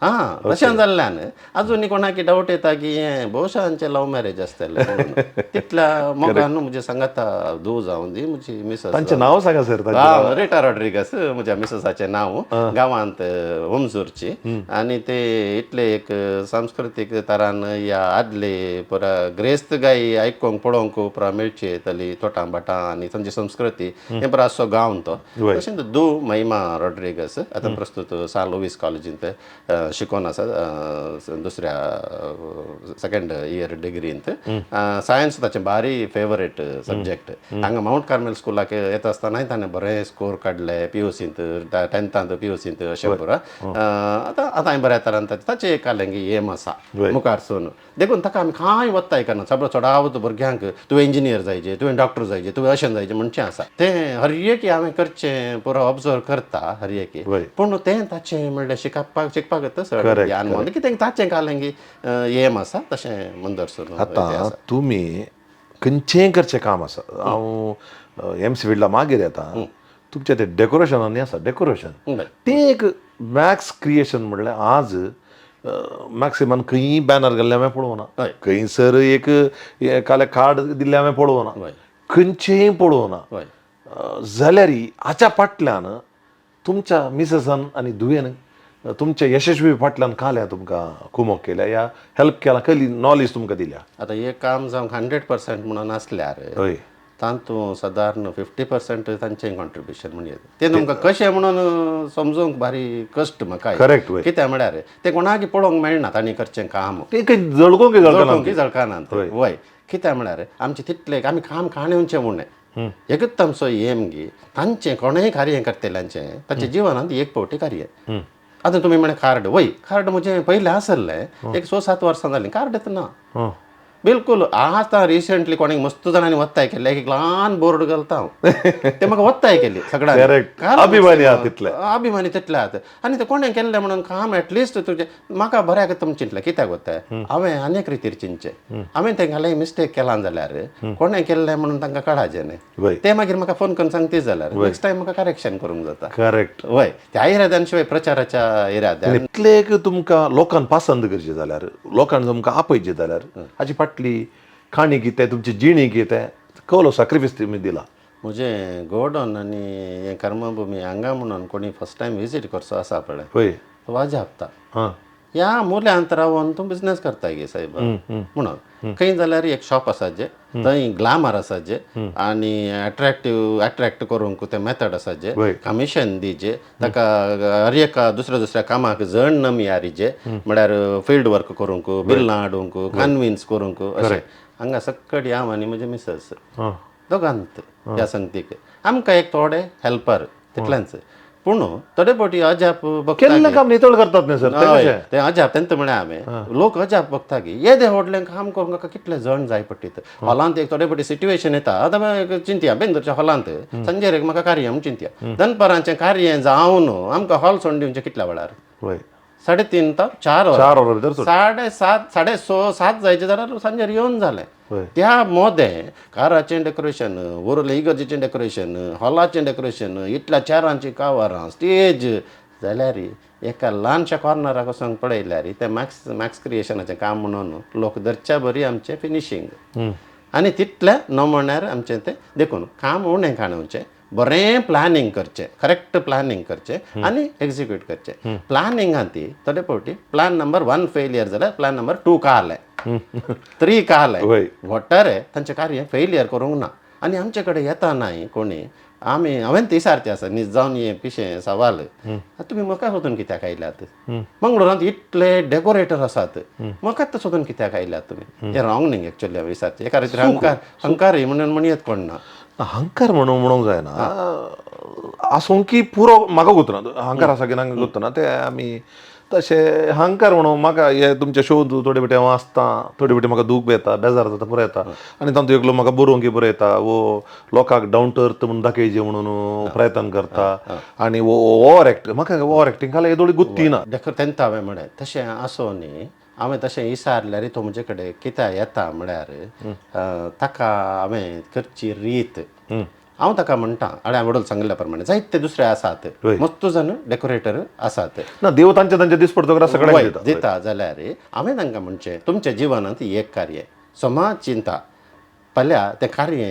हां, तशें जाल्ल्यान अजूनय कोणाक डावट येता की हें भोवशा आमचें लव मॅरेज आसतलें म्हणून. तितल्या मोगान म्हजे सांगाता धूव जावन दी म्हजी मिसस. तांचें नांव सांगा सर. हां, रिटा रॉड्रिगस म्हज्या मिससाचें नांव, गांवांत ओमजूरची. आनी ते इतले एक सांस्कृतीक तरान ह्या आदले पुरा ग्रेस्त गाय आयकोंक पळोवंक पुरा मेळची येतली तोटां भाटां आनी तांची संस्कृती हें पुरा आसचो गांव तो. तशेंच धूव महिमा रॉड्रिगस आतां प्रस्तूत सान लुवीस कॉलेजींत शिकोन आसा, दुसऱ्या सेकंड इयर डिग्रींत. सायन्स ताचें भारी फेवरेट सब्जेक्ट. हांगा मावंट कार्मेल स्कुलाक येता आसतनाय ताणें बरें स्कोर काडले पीयूसींत, टेंथांत, पीयूसींत अशें पुरा. आतां आतां बऱ्या तरान ताचें एक कालेंगी एम आसा मुखार सून, देखून ताका आमी कांय वत्ताय करना. सगळो चडावत भुरग्यांक तुवें इंजिनियर जायजे, तुवें डॉक्टर जायजे, तुवें अशें जायजे म्हणचें आसा. तें हर एक हांवें करचें पुरो ऑब्जर्व करता हर एक, पूण तें ताचें म्हणल्यार शिकपाक शिकपाक चड ध्यान म्हणून कितें ताचें कालेंगी एम आसा तशें मुंदर सून. आतां तुमी खंयचेंय करचें काम आसा, हांव एम सी फिल्डा मागीर येता, तुमचें तें डेकोरेशन आनी आसा डेकोरेशन तें एक मॅक्स क्रिएशन म्हणल्यार आज मॅक्सिमम खंयी बॅनर घाल्लें हांवें पळोवना, खंयसर एक काल्यां कार्ड दिल्लें हांवें पळोवना, खंयचेंय पळोवना. जाल्यार हाच्या फाटल्यान तुमच्या मिसेसान आनी धुवेन तुमच्या यशस्वी फाटल्यान काल्यां तुमकां कुमोक केल्या या हेल्प केला, कसली नॉलेज तुमकां दिल्या? आतां एक काम जावंक 100% म्हणून आसल्यार तातूंत सादारण 50% तांचें कॉन्ट्रिब्युशन म्हणजे तें तुमकां कशें म्हणून समजूंक भारी कश्ट म्हाका. करेक्ट. कित्याक म्हळ्यार तें कोणाक पळोवंक मेळना तांणी करचें काम, तें जळकोंक जळकोंक जळकानात. वय, कित्याक म्हळ्यार आमचें तितलें आमी काम काणेवचें उणें एकूच आमचो एम गी तांचें कोणेंय कार्य करतल्यांचें तांच्या जिवनांत एक फावटी कार्य. आतां तुमी म्हळें कार्ड, वय कार्ड म्हजें पयलें आसलें, एक 6-7 वर्सां जालीं कार्ड येतना बिलकुल. आतां रिसेंटली कोणाक मस्त जाणांनी वत्ताय केल्लें, एक ल्हान बोर्ड घालता हांव, ते म्हाका वत्ताय केली सगळ्यांनी, अभिमानी आहा तितले, अभिमानी तितले आहात. आनी ते कोणें केल्लें म्हणून काम एटलिस्ट तुजें म्हाका बऱ्याक तुमी चिंतलें कित्याक वत्ताय, हांवें अनेक रितीर चिंतचें, हांवें तेंकां मिस्टेक केलां जाल्यार कोणें केल्लें म्हणून तांकां कळाचें न्ही, ते मागीर म्हाका फोन करून सांगती जाल्यार नेक्स्ट टायम म्हाका करेक्शन करूंक जाता. करेक्ट. वय, त्या इराद्यान शिवाय प्रचाराच्या इराद्यान इतले तुमकां लोकांक पसंत करचें जाल्यार, लोकांक तुमकां आपयचें जाल्यार हाची फाटली काणी कितें, तुमची जिणी कितें, कवलो सॅक्रिफायस तुमी दिला? म्हजें गोडन आनी हें कर्मभुमी हांगा म्हणून कोणी फर्स्ट टायम विजीट करचो आसा पळय, हय, वाजापता ह्या मुल्यांत रावन तूं बिजनेस करता गे सायब म्हणून. खंय जाल्यार एक शॉप आसा जे थंय ग्लामर आसा जे आनी अट्रॅक्टीव अट्रॅक्ट करूंक ते मेथड आसा जे कमिशन दिजे ताका, हर एका दुसऱ्या दुसऱ्या कामाक जण नमी हारीजे म्हळ्यार फिल्ड वर्क करूंक, बिल्लां हाडूंक, कन्विन्स करूंक अशें. हांगा सक्कडी हांव आनी म्हजे मिसस दोगांत ह्या संगतीक आमकां एक थोडे हेल्पर तितलेंच, पूण थोडे फावटी अजाप केल्लें काम नितळ करतात न्ही सर. तें अजाप तेंत म्हळ्यार हांवें लोक अजाप बघता की येदे व्हडलें काम करूंक कितले जण जाय पडटीत. हॉलांत एक थोडे फावटी सिट्युएशन येता, आतां चिंतया बेंदूरच्या हॉलांत संजेर एक म्हाका कार्य म्हूण चिंतया, दनपारांचें कार्य जावन आमकां हॉल सोडून दिवचें कितल्या वेळार, 3:30 ते 4 वरां, 7:30, 6:30, 7 जायचे जाल्यार सांजेर येवन जालें. त्या मोदें काराचें डेकोरेशन, उरलें इगर्जेचें डेकोरेशन, हॉलाचें डेकोरेशन, इतल्या चेरांची कावरां, स्टेज जाल्यार एका ल्हानशा कॉर्नराक वचोन पळयल्यार तें मॅक्स मॅक्स क्रिएशनाचें काम म्हणून लोक धरच्या बरी आमचें फिनिशींग आनी तितलें न म्हणल्यार आमचें तें. देखून काम उणें काणोवचें, बरें प्लॅनिंग करचें, करेक्ट प्लॅनिंग करचें आनी एक्जिक्यूट करचें. प्लॅनिंगान ती थोडे फावटी प्लॅन नंबर 1 फेलियर जाल्यार प्लॅन नंबर 2 कालें, 3 कालें, वट्टारे तांचें कार्य फेलियर करूंक ना. आनी आमचे कडेन येता नाय कोणी, आमी हांवें ती सारकें आसा न्ही जावन हें पिशें सवाल, तुमी म्हाका सोदून कित्याक आयल्यात? मंगळुरांत इतले डेकोरेटर आसात, म्हाका सोदून कित्याक आयल्यात तुमी? हें रॉंग न्ही एक्चुअली हांवें विचारचें. एका रितीन अहंकार अहंकारय म्हणून म्हणयेत कोण ना, अहंकार म्हणून म्हणूंक जायना, आसूंक पुरो म्हाका गुतना अहंकार आसा की ना गुतना ते आमी तशें अहंकार म्हणून म्हाका हे तुमचे शो थोडे फावटी हांव आसता, थोडे फावटी म्हाका दूख येता, बेजार जाता, पुरो येता. आनी तातूंत एकलो म्हाका बरोवंक बरो येता, वो लोकांक डावन टू अर्थ म्हणून दाखयचे म्हणून प्रयत्न करता आनी ओवर एक्ट, म्हाका ओवर एक्टींग खाला येदोळी गुत्ती ना. देखून तेन्ना हांवें म्हळें तशें आसूं न्ही, हांवें तशें विचारल्यार तो म्हजे कडेन कित्याक येता म्हळ्यार ताका हांवें करची रीत हांव ताका म्हणटा आनी हांवें वडोल सांगिल्ल्या प्रमाणे जायते दुसरे आसात, मस्त जाण डेकोरेटर आसात. ना, देव तांचे तांचे दीस पडटकर सगळ्यांक दिता. दिता जाल्यार हांवें तांकां म्हणचें, तुमच्या जिवनांत एक कार्य समाज चिंता पल्या तें कार्य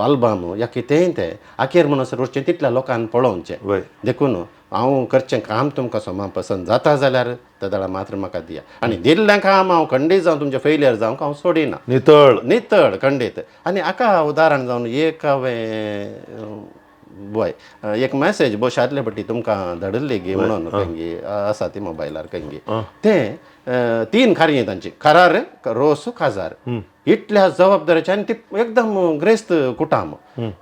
अल्बम या कितेंय तें अखेर म्हणसर वचचें तितल्या लोकांक पळोवचें. देखून हांव करचें काम तुमकां समा पसंत जाता जाल्यार तेदळा मात्र म्हाका दिया, आनी दिल्लें काम हांव खंडीत जावं तुमचें फेलियर जावंक हांव सोडिना. नितळ. नितळ खंडीत. आनी हाका उदाहरण जावन एक हांवें बय एक मॅसेज बोश आदले पटी तुमकां धाडिल्ली गी म्हणून खंय आसा ती मोबायलार खंय तें तीन कार्यां तांची, करार, रोस, काजार, इतल्या जबाबदारीचे आनी ती एकदम ग्रेस्त कुटाम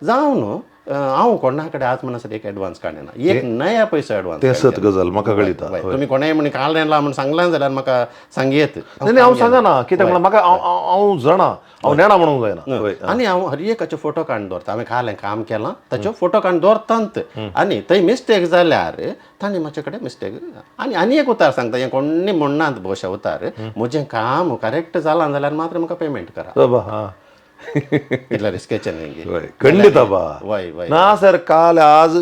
जावन हांव कोणा कडेन आज म्हणसर एक एडवान्स काडना, एक नया पयसो एडवान्स. तें सत गजाल म्हाका कळिता. तुमी कोणेय म्हण काडलें म्हण सांगलां जाल्यार म्हाका सांगयेत. नाही, हांव सांगना कित्याक म्हणल्यार म्हाका हांव जाणा, हांव नेणा म्हणूंक जायना. आनी हांव हर एकाचो फोटो काडून दवरता. हांवें कालें काम केलां ताचो फोटो काडून दवरतात, आनी थंय मिस्टेक जाल्यार तांणी म्हजे कडेन मिस्टेक. आनी आनी एक उतार सांगता, हें कोणी म्हणनात भोवशा उतार, म्हजें काम करेक्ट जालां जाल्यार मात्र म्हाका पेमेंट करा. इतल्या रिस्केचें न्ही. खंडीत बा. वय वय. ना सर, काल आज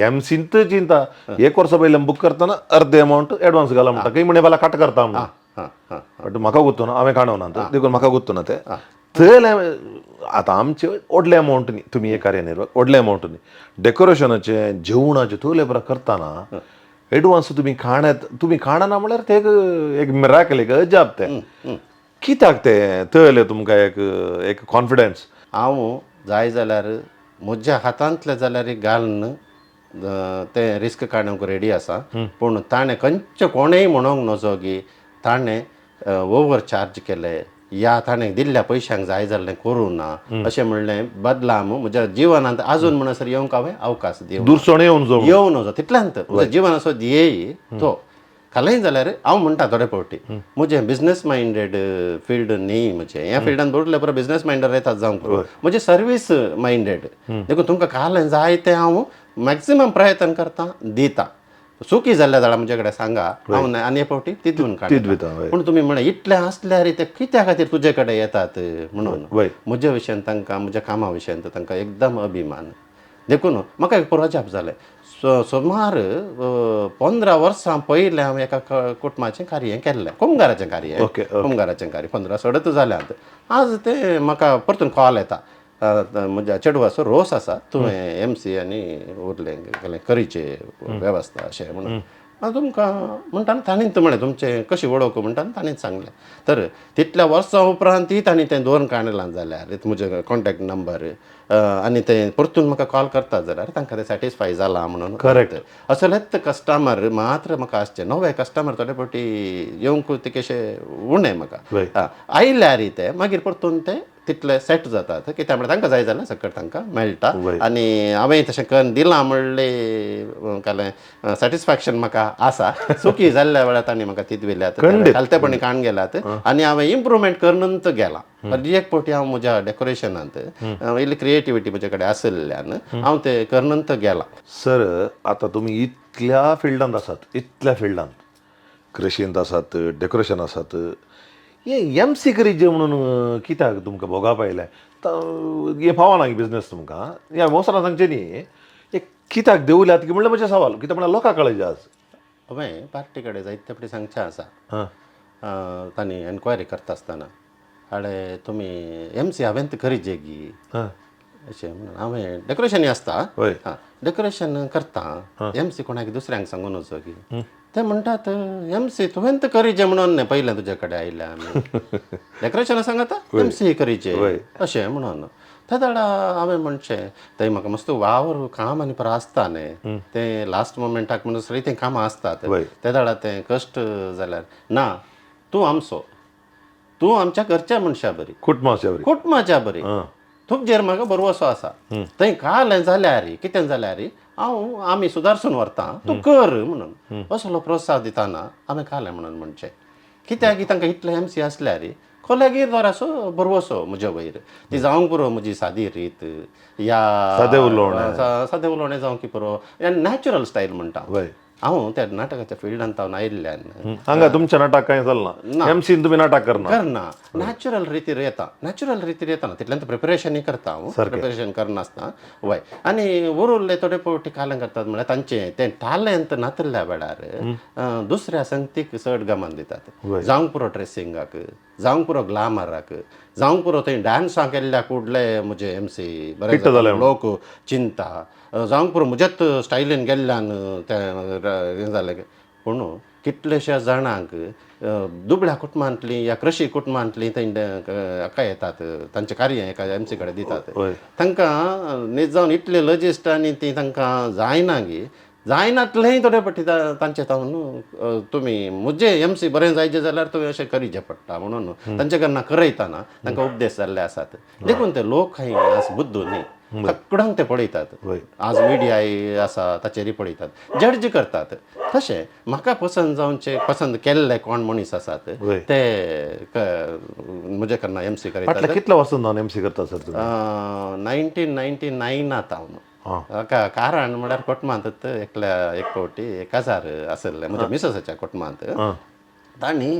एमसींत चिंता एक वर्सा पयलें बूक करतना अर्दे अमावंट एडवान्स घाला म्हणटा, खंय म्हणे बाला कट करता म्हणून. बट म्हाका गुत्तो ना, हांवें काणवना देखून म्हाका गुत्तो ना तें. थंय आतां आमचे व्हडले अमावंट न्ही, तुमी एक कार्य निर्वाह व्हडले अमावंट न्ही, डेकोरेशनाचें जेवणाचें थंय बरें करतना एडवान्स तुमी खाण्यात, तुमी खाणाना म्हणल्यार ते एक मिराकल, एक अजाप. तें कित्याक तें थंयलें तुमकां एक एक कॉन्फिडन्स? हांव जाय जाल्यार म्हज्या हातांतलें जाल्यार घालून तें रिस्क काडूंक रेडी आसा, पूण ताणें खंयचें कोणेय म्हणूंक नजो की ताणें ओवर चार्ज केले या ताणें दिल्ल्या पयशांक जाय जाल्लें करूं ना अशें म्हणलें बदलाम म्हज्या जिवनांत अजून म्हणसर येवंक हांवें अवकाश दिवं दुरसण येवन येवं नजो तितल्यांत म्हज्या जिवनाचो ध्येय तो खालें जाल्यार हांव म्हणटा थोडे फावटी म्हजें बिजनस मायंडेड फिल्ड न्ही, म्हजें ह्या फिल्डान बरोवले पुरो बिजनस मायंडेड येतात जावंक पुरो, म्हजें सर्वीस मायंडेड. देखून तुमकां खालें जाय तें हांव मॅक्सिमम प्रयत्न करता दिता. चुकी जाल्ल्या जाल्यार म्हजे कडेन सांगा, हांव आनी एक फावटी तितून काडटा. पूण तुमी म्हणलें इतलें आसल्यार ते कित्या खातीर तुजे कडेन येतात म्हणून म्हज्या विशयान तांकां, म्हज्या कामा विशयान तांकां एकदम अभिमान. देखून म्हाका एक पुरो जालें. सुमार 15 वर्सां पयलें हांवें एका कुटुंबाचें कार्य केल्लें, कुमगाराचें कार्य, कुमगाराचें कार्य 15 सडत जाल्यात. आज तें म्हाका परतून कॉल येता, म्हज्या चेडवाचो रोस आसा, तुवें एम सी आनी उरलें करीचे वेवस्था अशें म्हणून हांव तुमकां म्हणटा. ताणें म्हणलें तुमचें कशी वळख म्हणटा, ताणें सांगलें. तर तितल्या वर्सां उपरांतय तांणी तें दोन काडलां जाल्यार म्हजे कॉन्टेक्ट नंबर आनी तें परतून म्हाका कॉल करता जाल्यार तांकां तें सॅटिस्फाय जालां म्हणून. करेक्ट. असलेच कस्टमर मात्र म्हाका आसचे, नवे कस्टमर थोडे फावटी येवंक तिकेशे उणें म्हाका आयल्यार ते मागीर परतून ते तितले सेट जातात कित्याक म्हळ्यार तांकां जाय जाल्यार सकट तांकां मेळटा. आनी हांवें तशें करून दिलां म्हणलें कालें सॅटिस्फॅक्शन म्हाका आसा. चुकी जाल्ल्या वेळार तांणी म्हाका तितविल्यात, खालतेपणी काण गेल्यात आनी हांवें इम्प्रुवमेंट करून गेलां. एक फावटी हांव म्हज्या डेकोरेशनांत इल्ली क्रिएटिविटी म्हजे कडेन आशिल्ल्यान हांव तें करून गेलां. सर, आतां तुमी इतल्या फिल्डांत आसात, इतल्या फिल्डांत कृशींत आसात, डेकोरेशन आसात, हे एम सी करीत म्हणून कित्याक तुमकां भोगाप आयलें? हे पावना बिजनेस तुमकां ह्या मोसरां सांगचें न्ही, हे कित्याक देवल्यात की म्हणल्यार म्हजें सवाल, कित्याक म्हणल्यार लोकांक कळयचें आज. हांवें पार्टी कडेन जायते फावटी सांगचें आसा, तांणी एनक्वायरी करता आसतना, आडे तुमी एम सी हांवें करीत गी अशें म्हणून. हांवें डेकोरेशन आसता, डेकोरेशन करता, एम सी कोणाक दुसऱ्यांक सांगून वचो की ते म्हणटात एम सी तुवें तर करीचे म्हणून न्ही पयलें तुजे कडेन आयल्या आमी डेकोरेशना सांगता एम सी करीचे अशें म्हणून. ते दाडा हांवें म्हणचें थंय म्हाका मस्त वावर काम आनी परा आसता न्ही, तें लास्ट मोमेंटाक म्हणून सगळीं तें कामां आसतात, ते दाडा तें कश्ट जाल्यार ना, तूं आमचो, तूं आमच्या घरच्या मनशा बरी, कुटुंबाच्या बरी, तुमचेर म्हाका भरवसो आसा. थंय कालें जाल्यार कितें जाल्यार हांव आमी सुदारसून व्हरता, तूं कर म्हणून असलो प्रोत्साह दिताना हांवें कालें म्हणून म्हणचें कित्याक की तांकां इतलें एम सी आसल्यार कोल्यागीर दोराचो भरवसो म्हज्या वयर ती जावंक पुरो, म्हजी सादी रीत या सादें उलोवणें सादें उलोवणें जावंक पुरो, नॅचरल स्टायल म्हणटा. हांव त्या नाटकाच्या फिल्डांत हांव आयिल्ल्यान हांगा तुमच्या नाटक कांय चलना, एमसीन तुमी नाटक करना. करना, नॅचरल रितीर येता, नॅचरल रितीर येताना तितल्यान प्रिपरेशनूय करता हांव, प्रिपरेशन करनासतना वय. आनी उरिल्ले थोडे फावटी कालें करतात म्हळ्यार तांचें तें टॅलेंट नातिल्ल्या वेळार दुसऱ्या संगतीक चड गमन दितात. जावंक पुरो ड्रेसिंगाक, जावंक पुरो ग्लामराक, जावंक पुरो थंय डांसां केल्ल्या कुडले म्हजे एमसी बरें जालें. लोक चिंता जावंक पुरो म्हज्याच स्टायलीन गेल्ल्यान तें हें जालें. पूण कितलेश्या जाणांक दुबळ्या कुटुंबांतलीं या कृशी कुटुंबांतलीं थंय हाका येतात, तांचें कार्य एका एमसी कडेन दितात. तांकां न्हीद जावन इतले लजिस्ट आनी ती तांकां जायना गी जायनातलेंय थोडे फावटी तांचे तावन तुमी म्हजें एमसी बरें जायचें जाल्यार तुवें अशें करीचें पडटा म्हणून तांचे कडना करयतना तांकां उपदेश जाल्ले आसात. देखून ते लोक खंय आज बुद्दू न्ही, सगळ्यांक ते पळयतात. आज मिडियाय आसा ताचेरूय पळयतात, जज करतात. तशें म्हाका पसंद जावचे पसंद केल्ले कोण मनीस आसात ते म्हजे कडना एमसी करयतात. फाटल्या कितल्या वर्सां जावन एमसी करता सर तुमी? 1999 हांव. कारण म्हळ्यार कोटमांत एकल्या एक फावटी एक काजार आसलें म्हज्या मिसेसाच्या कोटमांत, तांणी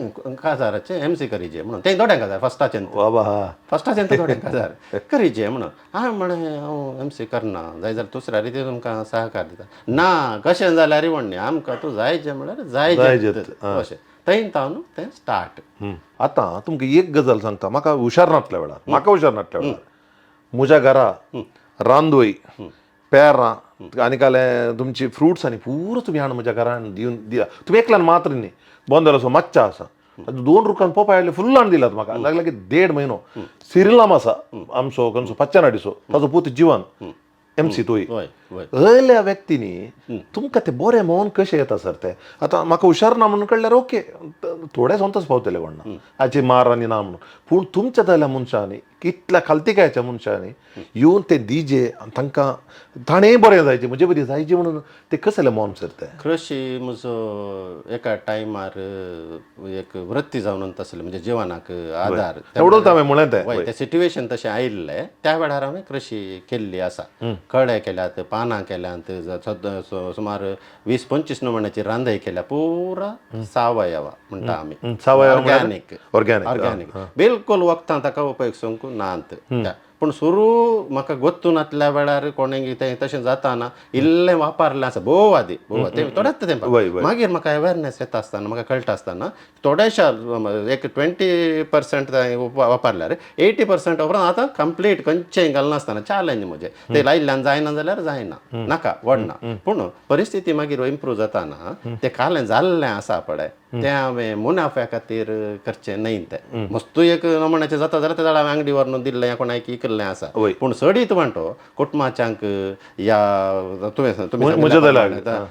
काजाराचें एमसी करीजे म्हणून, तें दोड्यां काजार फस्टाचें, बाबा फस्टाचें दोड्यां काजार करीजे म्हणून. हांवें म्हळें हांव एमसी करना, जाय जाल्यार दुसऱ्या रितीन तुमकां सहकार दिता. ना कशें जाल्यार म्हणणे आमकां तूं जायचें म्हळ्यार जायचें अशें थंय तावन तें स्टार्ट. आतां तुमकां एक गजाल सांगता, म्हाका हुशार नासल्या वेळार, म्हाका हुशार नासल्या वेळार म्हज्या घरा रांदोय पेरां आनी काले तुमची फ्रुट्स आनी पुरो तुमी हाडून म्हज्या घरान दिवन दिला. तुमी एकल्यान मात्र न्ही, बोंदेर असो मच्छा आसा, दोन रुखान पोपाय हाडले फुल्ल हाडून दिलात म्हाका. लागले की 1.5 म्हयनो सिरिलाम आसा आमचो खंयचो पच्चनाडीचो, ताजो पूत जिवन एमसी तोय. हय हय. अयल्या व्यक्तींनी तुमकां ते बरें मन कशें येता सर तें? आतां म्हाका हुशार ना म्हणून कळ्ळ्यार ओके, थोडे सोंतच पावतले कोण ना हाची मार आनी ना म्हणून, पूण तुमच्या जाल्या मनशांनी कितल्या खालतिकायच्या मनशांनी येवन ते दिजे आनी तांकां ताणेंय बरें जायचें म्हजे बरी जायचें म्हणून ते कसलें मन सर तें? कृशी म्हजो एका टायमार एक वृत्ती जावन आसली, म्हणजे जिवनाक आदार. एवढोच हांवें म्हणलें तें. वय, तें सिट्युएशन तशें आयिल्लें त्या वेळार हांवें कृशी केल्ली आसा. कळे केल्यात, पानां केल्यांत, सुमार 20-25 नमुन्याची रांदय केल्या, पुरा सावयवा म्हणटा आमी, सावयवा. ऑर्गॅनीक. ऑर्गॅनीक. ऑर्गॅनीक बिलकुल वखदां ताका उपयोग सूंक नात. पूण सुरू म्हाका गोत्तू नासल्या वेळार कोणें तें तशें जाताना इल्लें वापरलें आसा भोव आदी भोव तें थोडेच तें. मागीर म्हाका अवेरनेस येता आसतना म्हाका कळटा आसतना थोडेशा एक 20% वापरल्यार 80% उपरांत आतां कंप्लीट खंयचें घालनासतना चॅलेंज म्हजें तें लायिल्ल्यान जायना जाल्यार जायना, नाका वडना. पूण परिस्थिती मागीर इम्प्रूव जाताना तें कालें जाल्लें आसा पळय तें हांवें मुनाफ्या खातीर करचें न्हय. तें मस्तू एक नमुन्याचें जाता जाल्यार तें हांवें आंगडी व्हरून दिल्लें कोणाक इकल्लें आसा. पूण चडीत म्हणटो कुटुंबाच्यांक या तुवें तुमी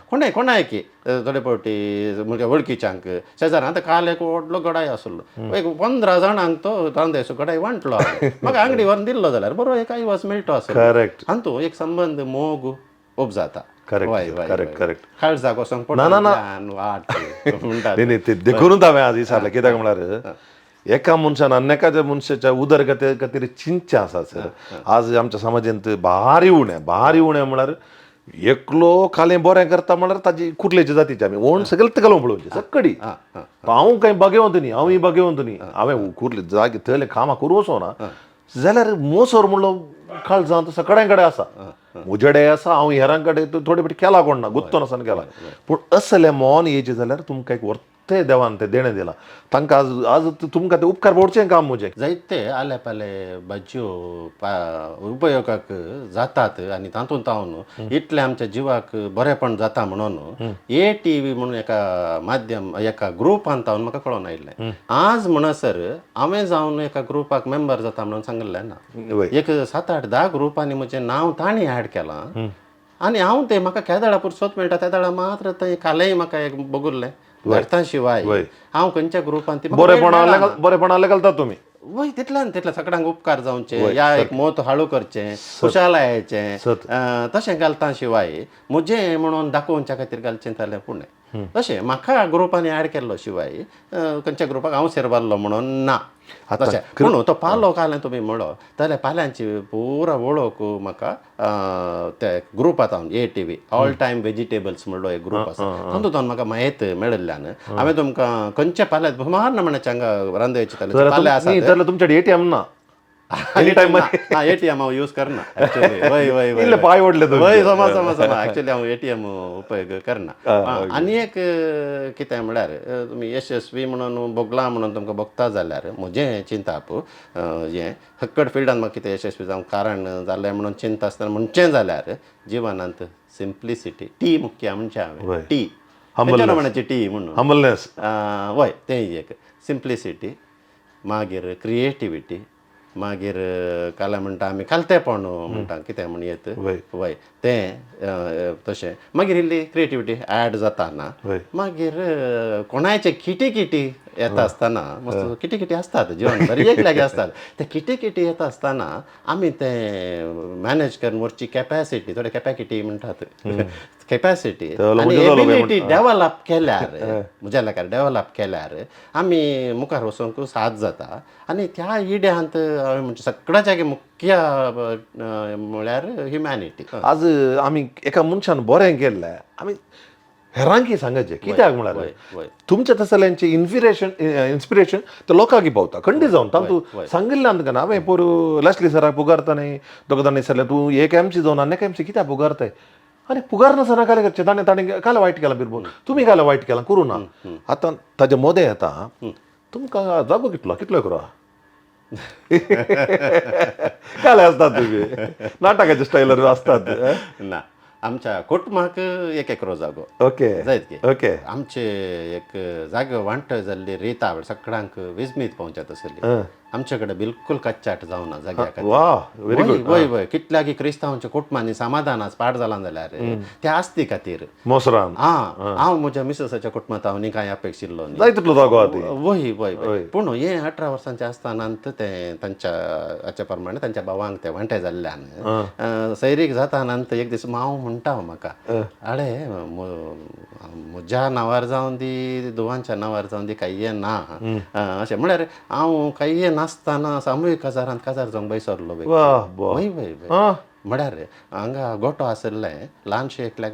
कोणाय कोणायकी थोडे फावटी म्हज्या वळखीच्यांक शेजाऱ्यां. आतां काल एक व्हडलो गडाय आसलो, एक 15 जाणांक तो रांदेसो गडाय वांटलो, म्हाका आंगडी व्हरून दिल्लो जाल्यार बरो एक आयवास मेळटो आसलो. हातूंत एक संबंद मोग उब जाता. Correct correct. काळजाक वचोंक ना, ना. वाट म्हणटा. न्ही न्ही, ते देखूनच हांवें आज विचारलें, कित्याक म्हळ्यार एका मनशान आनी एकाच्या मनशाच्या उदरगते खातीर चिंतचें आसा सर. आज आमच्या समाजांत भारी उणें, भारी उणें म्हळ्यार एकलो खालें बरें करता म्हळ्यार ताजी कुर्लेच्या जातीचे आमी ओण सगळें घालून पळोवचें सक्कडी. हांव कांय बागेवंत न्ही, हांवूय बागेवंत न्ही, हांवें कुर्ले जागे थंयले कामां करूं वचो ना जाल्यार मोसोर म्हणलो काळजांत सगळ्यां कडेन आसा, म्हजेडे आसा, हांव हेरां कडेन थोडे फावटी केला कोण ना गुत्तो नासतना केला. पूण असलें मन येयचें जाल्यार तुमकां एक वर्ते देवान तें देणें दिलां तांकां, आज आज तुमकां तें उपकार पडचें काम म्हजें. जायते आले पाले भाजयो उपयोगाक जातात आनी तातूंत हांव इतलें आमच्या जिवाक बरेंपण जाता म्हणून ए टी व्ही म्हणून एका माध्यम एका ग्रुपांत हांव म्हाका कळोन आयिल्लें. आज म्हणसर हांवें जावन एका ग्रुपाक मेंबर जाता म्हणून सांगिल्लें ना, एक 7-8-10 ग्रुपांनी म्हजें नांव तांणी ऍड केलां आनी हांव तें म्हाका केदळा पुरसोत मेळटा तेदळा मात्र थंय कालय म्हाका एक बगुल्लें घडता शिवाय हांव खंयच्या ग्रुपान ती बरेपणा घालता तुमी. वय, तितल्यान तितल्या सगळ्यांक उपकार जावचे या एक मोत हाळू करचें खुशालायचें तशें घालता शिवाय म्हजें म्हणून दाखोवच्या खातीर घालचें जाल्यार पुणें. तशें म्हाका ग्रुपांनी एड केल्लो शिवाय खंयच्या ग्रुपाक हांव सेरवाल्लो म्हणून ना. तशें पूण तो पालो कालें तुमी म्हणो जाल्यार पाल्यांची पुरा वळख म्हाका ते ग्रुपांत हांव ATV all time vegetables म्हणलो एक ग्रूप आसा, तातूंत म्हाका म्हायत मेळिल्ल्यान हांवें तुमकां खंयच्या पाल्यात सुमार नमुन्याचे हांगा रांदयचे पाले आसा. जाल्यार तुमच्याकडे एटीएम ना? एनी टायम ना, एटीएम हांव यूज करना एक्चुअली. वय वय वय इल्ले पांय ओडले तुमचे. वय, समा समा समा. एक्चुअली हांव एटीएम उपयोग करना. आनी एक कितें म्हळ्यार तुमी यशस्वी म्हणून भोगलां म्हणून तुमकां भोगता जाल्यार म्हजें चिंताप हें सक्कड फिल्डान म्हाका कितें यशस्वी जावंक कारण जालें म्हणून चिंता आसतना म्हणचें जाल्यार जिवनांत सिम्प्लिसिटी टी मुख्य म्हणचें हांवें. टी खंयच्या म्हणाची टी म्हणून हंबलनेस. वय, तें एक सिम्प्लिसिटी, मागीर क्रिएटिविटी, मागीर काल्या म्हणटा आमी खालतेपण म्हणटा कितें म्हण येत. वय, तें तशें. मागीर इल्ली क्रिएटिविटी एड जाता ना, मागीर कोणायचे किटी किटी येता आसतना, मस्त किटी किटी आसतात जिवन बरी एक लागीं आसतात, ते किटी किटी येता आसतना आमी तें मॅनेज करून व्हरची कॅपॅसिटी, थोडे कॅपॅकिटी म्हणटात, कॅपॅसिटी आनी एबिलिटी डेवलप केल्यार, म्हज्या लेखार डेवलप केल्यार आमी मुखार वचूंक साथ जाता. आनी त्या इड्यांत हांवें म्हणचें सगळ्याच्या मुख्य म्हळ्यार ह्युमॅनिटी. आज आमी एका मनशान बरें केल्लें आमी हेरांकी सांगाचें कित्याक म्हळ्यार तुमच्या तसल्यांचें इन्स्पिरेशन इन्स्पिरेशन ते लोकांक पावता खंडीत जावन. तातूंत सांगिल्ल्यान तुका हांवें पोरू लॅस्ली सराक पुगारता न्ही, दोग जाणांनी सांगलें तूं एक एमसी जावन आनी एक एमसी कित्याक पुगारताय, आनी पुगारनासतना कालें करचें, ताणें ताणें काल वायट केलां बिरबोल, तुमी काल वायट केलां करूं ना. आतां ताजे मोदें येता तुमकां जागो कितलो कितलो करो काले आसतात तुमी नाटकाचे स्टायलर आसतात ना. आमच्या कुटुंबाक एक एकरो जागो. ओके जायत की ओके. आमचे एक जागो वांट जाल्ली रिता सगळ्यांक विजमीत पावच्यात आसली, आमचे कडेन बिलकुल कच्चाट जावना जाग्या खातीर. वा, व्हेरी गुड. वय वय, कितल्याकी क्रिस्तांवांच्या कुटुंबांनी समाधान आज पाड जालां जाल्यार त्या आस्ती खातीर मोसरान. आं, हांव म्हज्या मिसेसाच्या कुटुंबांत हांव न्ही कांय अपेक्षिल्लो न्ही. जाय तितलो जागो आहा ती. वय वय वय, पूण हें 18 वर्सांचें आसतना तें तांच्या हाच्या प्रमाणे तांच्या भावांक ते वांटे जाल्ल्यान सैरीक जाता नंतर एक दीस मांव म्हणटा म्हाका, आडे म्हज्या नांवार जावन दी धुवांच्या नांवार जावन दी कांय ना अशें म्हळ्यार हांव कांय नासतना सामुहीक काजारांत काजार जावंक भायर सरलो. वय वय वय, म्हळ्यार हांगा गोटो आशिल्लें ल्हानशें एकल्याक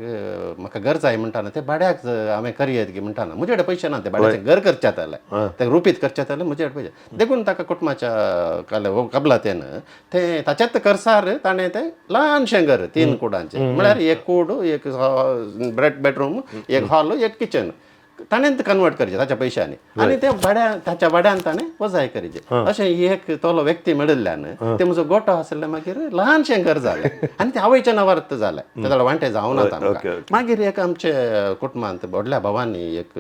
म्हाका घर जाय म्हणटा ते भाड्याक हांवें करयेत की म्हणटा ना, म्हजे कडेन पयशे ना, ते भाड्याचें घर करचें जालें ते रुपीत करचें जालें म्हजे कडेन पयशे, देखून ताका कुटुंबाच्या काले कबलातेन तें ताच्याच करसार ताणें तें ल्हानशें घर 3 कुडांचें, म्हळ्यार एक कूड, एक बेडरूम, एक हॉल, एक किचन ताणें कन्वर्ट करचें ताच्या पयशांनी, आनी ते भाड्या ताच्या भाड्यान ताणें वजाय करचें. अशें एक तोलो व्यक्ती मेळिल्ल्यान ते म्हजो गोटो आशिल्लें मागीर ल्हानशें घर जालें आनी ते आवयच्या नांवार जालें, ते वांटे जावना आमकां. मागीर एक आमचे कुटुंबांत व्हडल्या भावांनी एक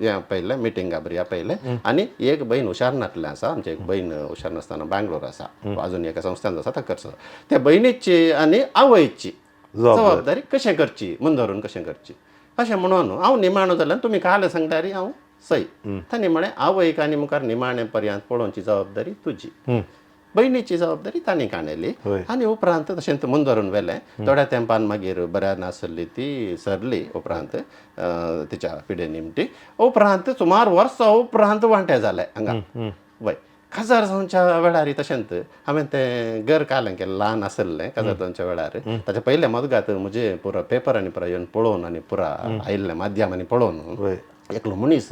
हें पयलें मिटिंगा बरी आपयलें, आनी एक बहीण हुशार नासलें आसा, आमची एक बहीण हुशार नासतना बँगलोर आसा, अजून एका संस्थान आसा ताका करचो, त्या बहिणीची आनी आवयची जबाबदारी कशें करची, मुंदरून कशें करची अशें म्हणून हांव निमाणो जाल्यार तुमी काल सांगल्यार हांव सय. तांणी म्हळें आवयक आनी मुखार निमाणे पर्यंत पळोवची जबाबदारी तुजी, बहिणीची जबाबदारी तांणी काणयली. आनी उपरांत तशें मुंदरून व्हेलें थोड्या तेंपान मागीर बऱ्या नासली ती सरली उपरांत तिच्या पिडे निमटी उपरांत सुमार वर्सां उपरांत वांटे जाले हांगा. वय, काजार जावच्या वेळार तशेंच हांवें तें घर कालें केलें, ल्हान आशिल्लें काजार जावच्या वेळार, ताच्या पयलें मदगात म्हजें पुरा पेपरांनी पुरा येवन पळोवन आनी पुरा आयिल्लें माध्यमांनी पळोवन एकलो मनीस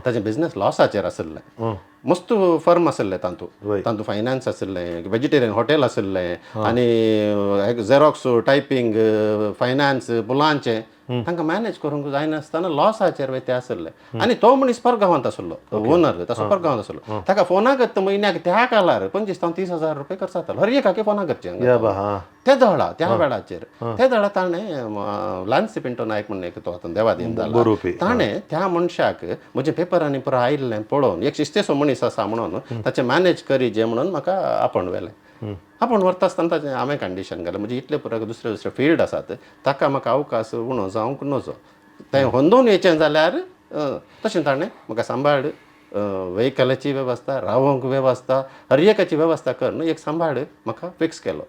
ताचें बिजनेस लॉसाचेर आशिल्लें, मस्त फर्म आशिल्लें तातूंत, तातूंत फायनान्स आशिल्लें, वेजिटेरियन हॉटेल आशिल्लें आनी झेरॉक्स, टायपींग, फायनान्स, पुलांचें तांकां मॅनेज करूंक जायनासतना लॉसाचेर वय ते आशिल्ले. आनी तो मनीस परगांवांत आशिल्लो, ओनर तसो परगांवांत आशिल्लो, ताका फोनाक म्हयन्याक त्या काळार 25 ते 30 हजार रुपये खर्च जातालो हर एकाके फोनाक करचें. ते दळा त्या वेळाचेर ते दळा ताणें लान्सी पिंटो नायक म्हणून एक तो आतां देवादीन जाला, ताणें त्या मनशाक म्हजे पेपरांनी पुरो आयिल्लें पळोवन एक शिस्तेचो मनीस आसा म्हणून ताचें मॅनेज करीजे म्हणून म्हाका आपोवन व्हेलें. आपूण व्हरता आसतना ताचें हांवें कंडिशन घालें, म्हणजे इतले पुरो दुसरे दुसरे फिल्ड आसात ताका म्हाका अवकाश उणो जावंक नजो, तें होंदोवन येचें जाल्यार तशें ताणें म्हाका सांबाळ व्हेकलाची वेवस्था, रावोंक वेवस्था, हर एकाची वेवस्था करून एक सांबाळ म्हाका फिक्स केलो.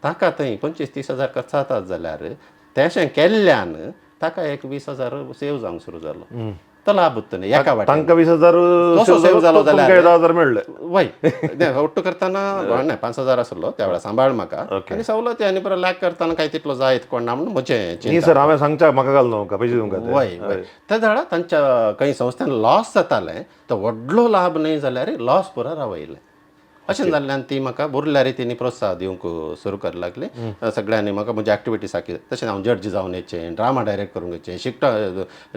ताका थंय 25-30 हजार खर्च जातात जाल्यार तेशें केल्ल्यान ताका एक 20,000 सेव जावंक सुरू जालो. तो लाभ उत्त न्ही एका वाटेन. तांकां 20,000 तसो सेव जालो जाल्यार 10,000 मेळ्ळे. वय ఒట్టు करतना 5,000 आसलो त्या वेळार, सांबाळ म्हाका आनी सवलती आनी परत लॅक करतना काय तितलो जायत कोण ना म्हणून म्हजें न्ही सर, हांवें सांगच्या म्हाका घाल तुमकां पयशे तुमकां ते. वय वय, त्या वेळार तांच्या काही संस्थान लॉस जातालें, तो व्हडलो लाभ न्हय जाल्यार लॉस पुरो रावयलें. अशें जाल्ल्यान ती म्हाका बुरल्या रितीनी प्रोत्साह दिवंक सुरू कर लागली सगळ्यांनी म्हाका. म्हजी एक्टिविटी सारकी, तशें हांव जड्ज जावन येचें, ड्रामा डायरेक्ट करूंक येचें, शिकता,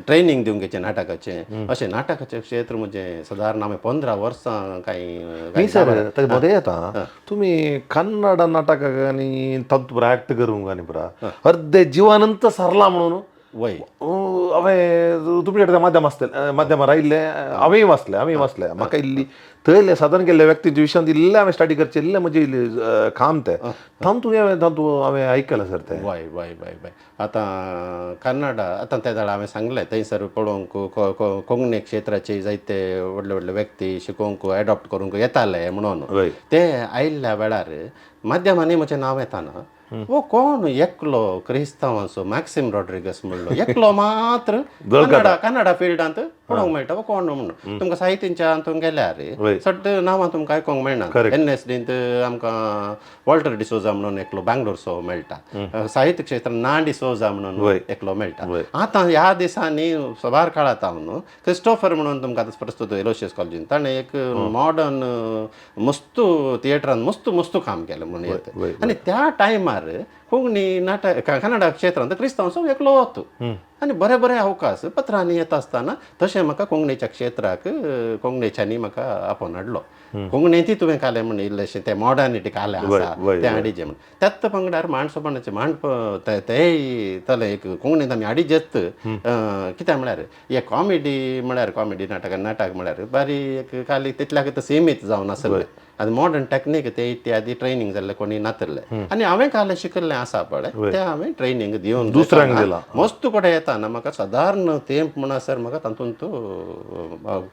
ट्रेनींग दिवंक येचें नाटकाचें. अशें नाटकाचें क्षेत्र म्हजें सादारण हांवें 15 वर्सां कांय न्ही सर, ताका बरें येता तुमी कन्नड नाटकाक आनी तातूंत पुरा ऍक्ट करूंक आनी पुरा अर्दे जिवानंत सरला म्हणून. वय. हांवें तुमच्या कडेन माध्यम आसतलें, माध्यमार आयिल्लें, हांवेंय वाचलें, हांवेंय वाचलें. म्हाका इल्ली थंयले साधन केल्ल्या व्यक्तीच्या विशयांत इल्लें हांवें स्टडी करचें, इल्लें म्हजें इल्लें काम तें तातूंत हांवें तातूंत हांवें आयकलां सर तें. वय वय वय वय, आतां कन्नडा आतां त्या वेळार हांवें सांगलें, थंयसर पळोवंक कोंकणी क्षेत्राचे जायते व्हडले व्हडले व्यक्ती शिकोवंक एडॉप्ट करूंक येताले म्हणून. ते आयिल्ल्या वेळार माध्यमांनी म्हजें नांव येताना, हो कोण एकलो क्रिस्तांवाचो मॅक्सिम रॉड्रिगस म्हणलो एकलो मात्र कन्नडा कन्नडा फिल्डांत पळोवंक मेळटा, हो कोण म्हणून. तुमकां साहित्यांच्या हातूंत गेल्यार सट्ट नांवां तुमकां आयकोंक मेळना. एन एस डींत आमकां वॉल्टर डिसोजा म्हणून एकलो बांगलोरचो मेळटा, साहित्य क्षेत्रांत ना डिसोजा म्हणून एकलो मेळटा. आतां ह्या दिसांनी सबार काळांत हांव क्रिस्टोफर म्हणून तुमकां आतां प्रस्तुत एलोशियस कॉलेजीन, ताणें एक मॉडर्न मस्तू थिएटरान मस्तू मस्तू काम केलें म्हणून येता. आनी त्या टायमार कोंकणी नाटक कन्नडा क्षेत्रांत क्रिस्तांवचो एकलो वतो आनी बरे बरे अवकाश पत्रांनी येता आसतना, तशें म्हाका कोंकणीच्या क्षेत्राक कोंकणीच्यांनी म्हाका आपोवन हाडलो. कोंकणींतय तुवें कालें म्हण इल्लेशें तें मॉडर्निटी कालें आसा तें हाडीचें म्हण. त्याच पंगडार मांड सोपानाचे मांड तेय तले एक कोंकणींत आमी हाडीजेत. कित्याक म्हळ्यार हे कॉमेडी म्हळ्यार कॉमेडी नाटक, नाटक म्हळ्यार बारी एक खाली तितल्याक सीमीत जावन आसलें. आनी मॉडर्न टॅक्नीक ते इत्यादी ट्रेनींग जाल्ले कोणी नातल्ले आनी हांवें कालें शिकल्लें आसा पळय, तें हांवें ट्रेनींग दिवन दुसऱ्यांक दिलां. मस्त कडेन येताना म्हाका सादारण तेंप म्हणसर म्हाका तातूंत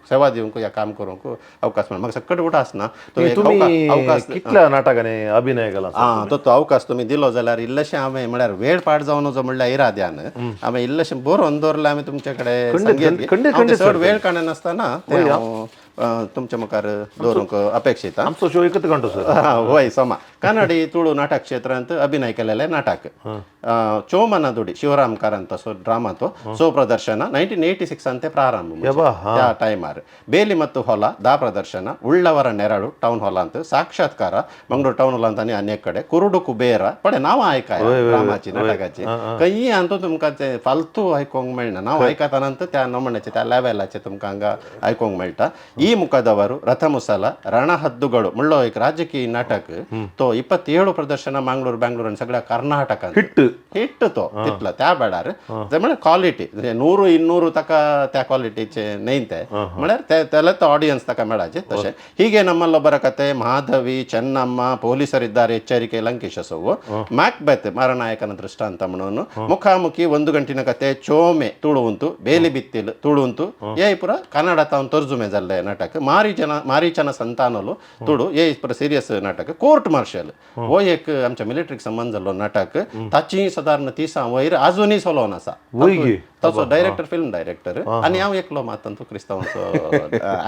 सेवा दिवंक या काम करूंक अवकाश मेळ्ळो. म्हाका सक्कट उठ आसना तो एक तुमी अवकाश. कितल्या नाटकांनी अभिनय केला? आं, तो तो अवकाश तुमी दिलो जाल्यार इल्लेशें हांवें म्हळ्यार वेळ पाड जावन वचो म्हणल्यार इराद्यान हांवें इल्लेशें बरोवन दवरलें. हांवें तुमचे कडेन सांगयत खंडीत, हांव तें चड वेळ काडनासतना तें हांव तुमच्या मुखार दवरूंक अपेक्षिता. आमचो शो एकच घंटो सर. वय, समा कन्नडी तुळू नाटक क्षेत्रांत अभिनय केलेले नाटक चोमना दुडी, शिवराम कारंत असो ड्रामा, तो सो प्रदर्शन 1986 ते ಪ್ರಾರಂಭ ಮುಂಚೆ. त्या टायमार ಬೇಲಿ ಮತ್ತು ಹೊಲ ದಾ ಪ್ರದರ್ಶನ, ಉಳ್ಳವರ ನೆರಳು ಟೌನ್ ಹಾಲ್ ಅಂತ, ಸಾಕ್ಷಾತ್ಕಾರ ಮಂಗಳೂರು ಟೌನ್ ಹಾಲ್ ಅಂತ ಅನೇಕ ಕಡೆ, ಕುರುಡು ಕುಬೇರ ಪಡೆ ನಾವು ಆಯ್ಕಾಯ ಡ್ರಾಮಾची नाटकाची खंयी हातूंत तुमकां ते फालतू आयकोंक मेळना. नांव आयकतानांत त्या नमण्याचे त्या लेवलाचे तुमकां हांगा आयकोंक मेळटा. ಈ ಮುಖದವರು, ರಥಮುಸಲ, ರಣಹದ್ದುಗಳು ಮುಳ್ಳೋ एक ರಾಜಕೀಯ ನಾಟಕ, तो 27 ಪ್ರದರ್ಶನ ಮಂಗಳೂರು, ಬ್ಯಾಂಗ್ಳೂರ್ आणि सगळ्या कर्नाटकांत. हिट. हिट तो तितलो त्या वेळार ते म्हळ्यार क्वॉलिटी 100-200 ताका त्या क्वॉलिटीचे न्हय ते, म्हळ्यार ते तेलेच ऑडियन्स ताका मेळाचे. तशें ಹೀಗೆ ನಮ್ಮಲ್ಲೊಬ್ಬರ ಕತೆ, ಮಾಧವಿ, ಚೆನ್ನಮ್ಮ, ಪೊಲೀಸರಿದ್ದಾರೆ ಎಚ್ಚರಿಕೆ ಲಂಕೇಶ ಸೊವ್ವು, ಮ್ಯಾಕ್ಬೆತ್ ಮರನಾಯಕನ ದೃಷ್ಟಾಂತ म्हणून, ಮುಖಾಮುಖಿ ಒಂದು ಗಂಟಿನ ಕತೆ, ಚೋಮೆ ತುಳು ಉಂಟು, ಬೇಲಿ ಬಿತ್ತಿಲ್ ತುಳು ಉಂಟು, ಏ ಪುರ ಕನ್ನಡ ತಾವು ತರ್ಜುಮೆ ಜಲ್ಲೆ ನಾಟಕ, ಮಾರೀಚನ ಮಾರೀಚನ ಸಂತಾನಲು ತುಳು, ಏ ಪುರ सिरियस नाटक, कोर्ट मार्शल हो एक आमच्या मिलिटरीक संबंद जाल्लो नाटक, ताची सादारण 30 वयर आजुनूय चलोवन आसा. वय गे. ताचो डायरेक्टर फिल्म डायरेक्टर आनी हांव एकलो मात तांचो क्रिस्तांवचो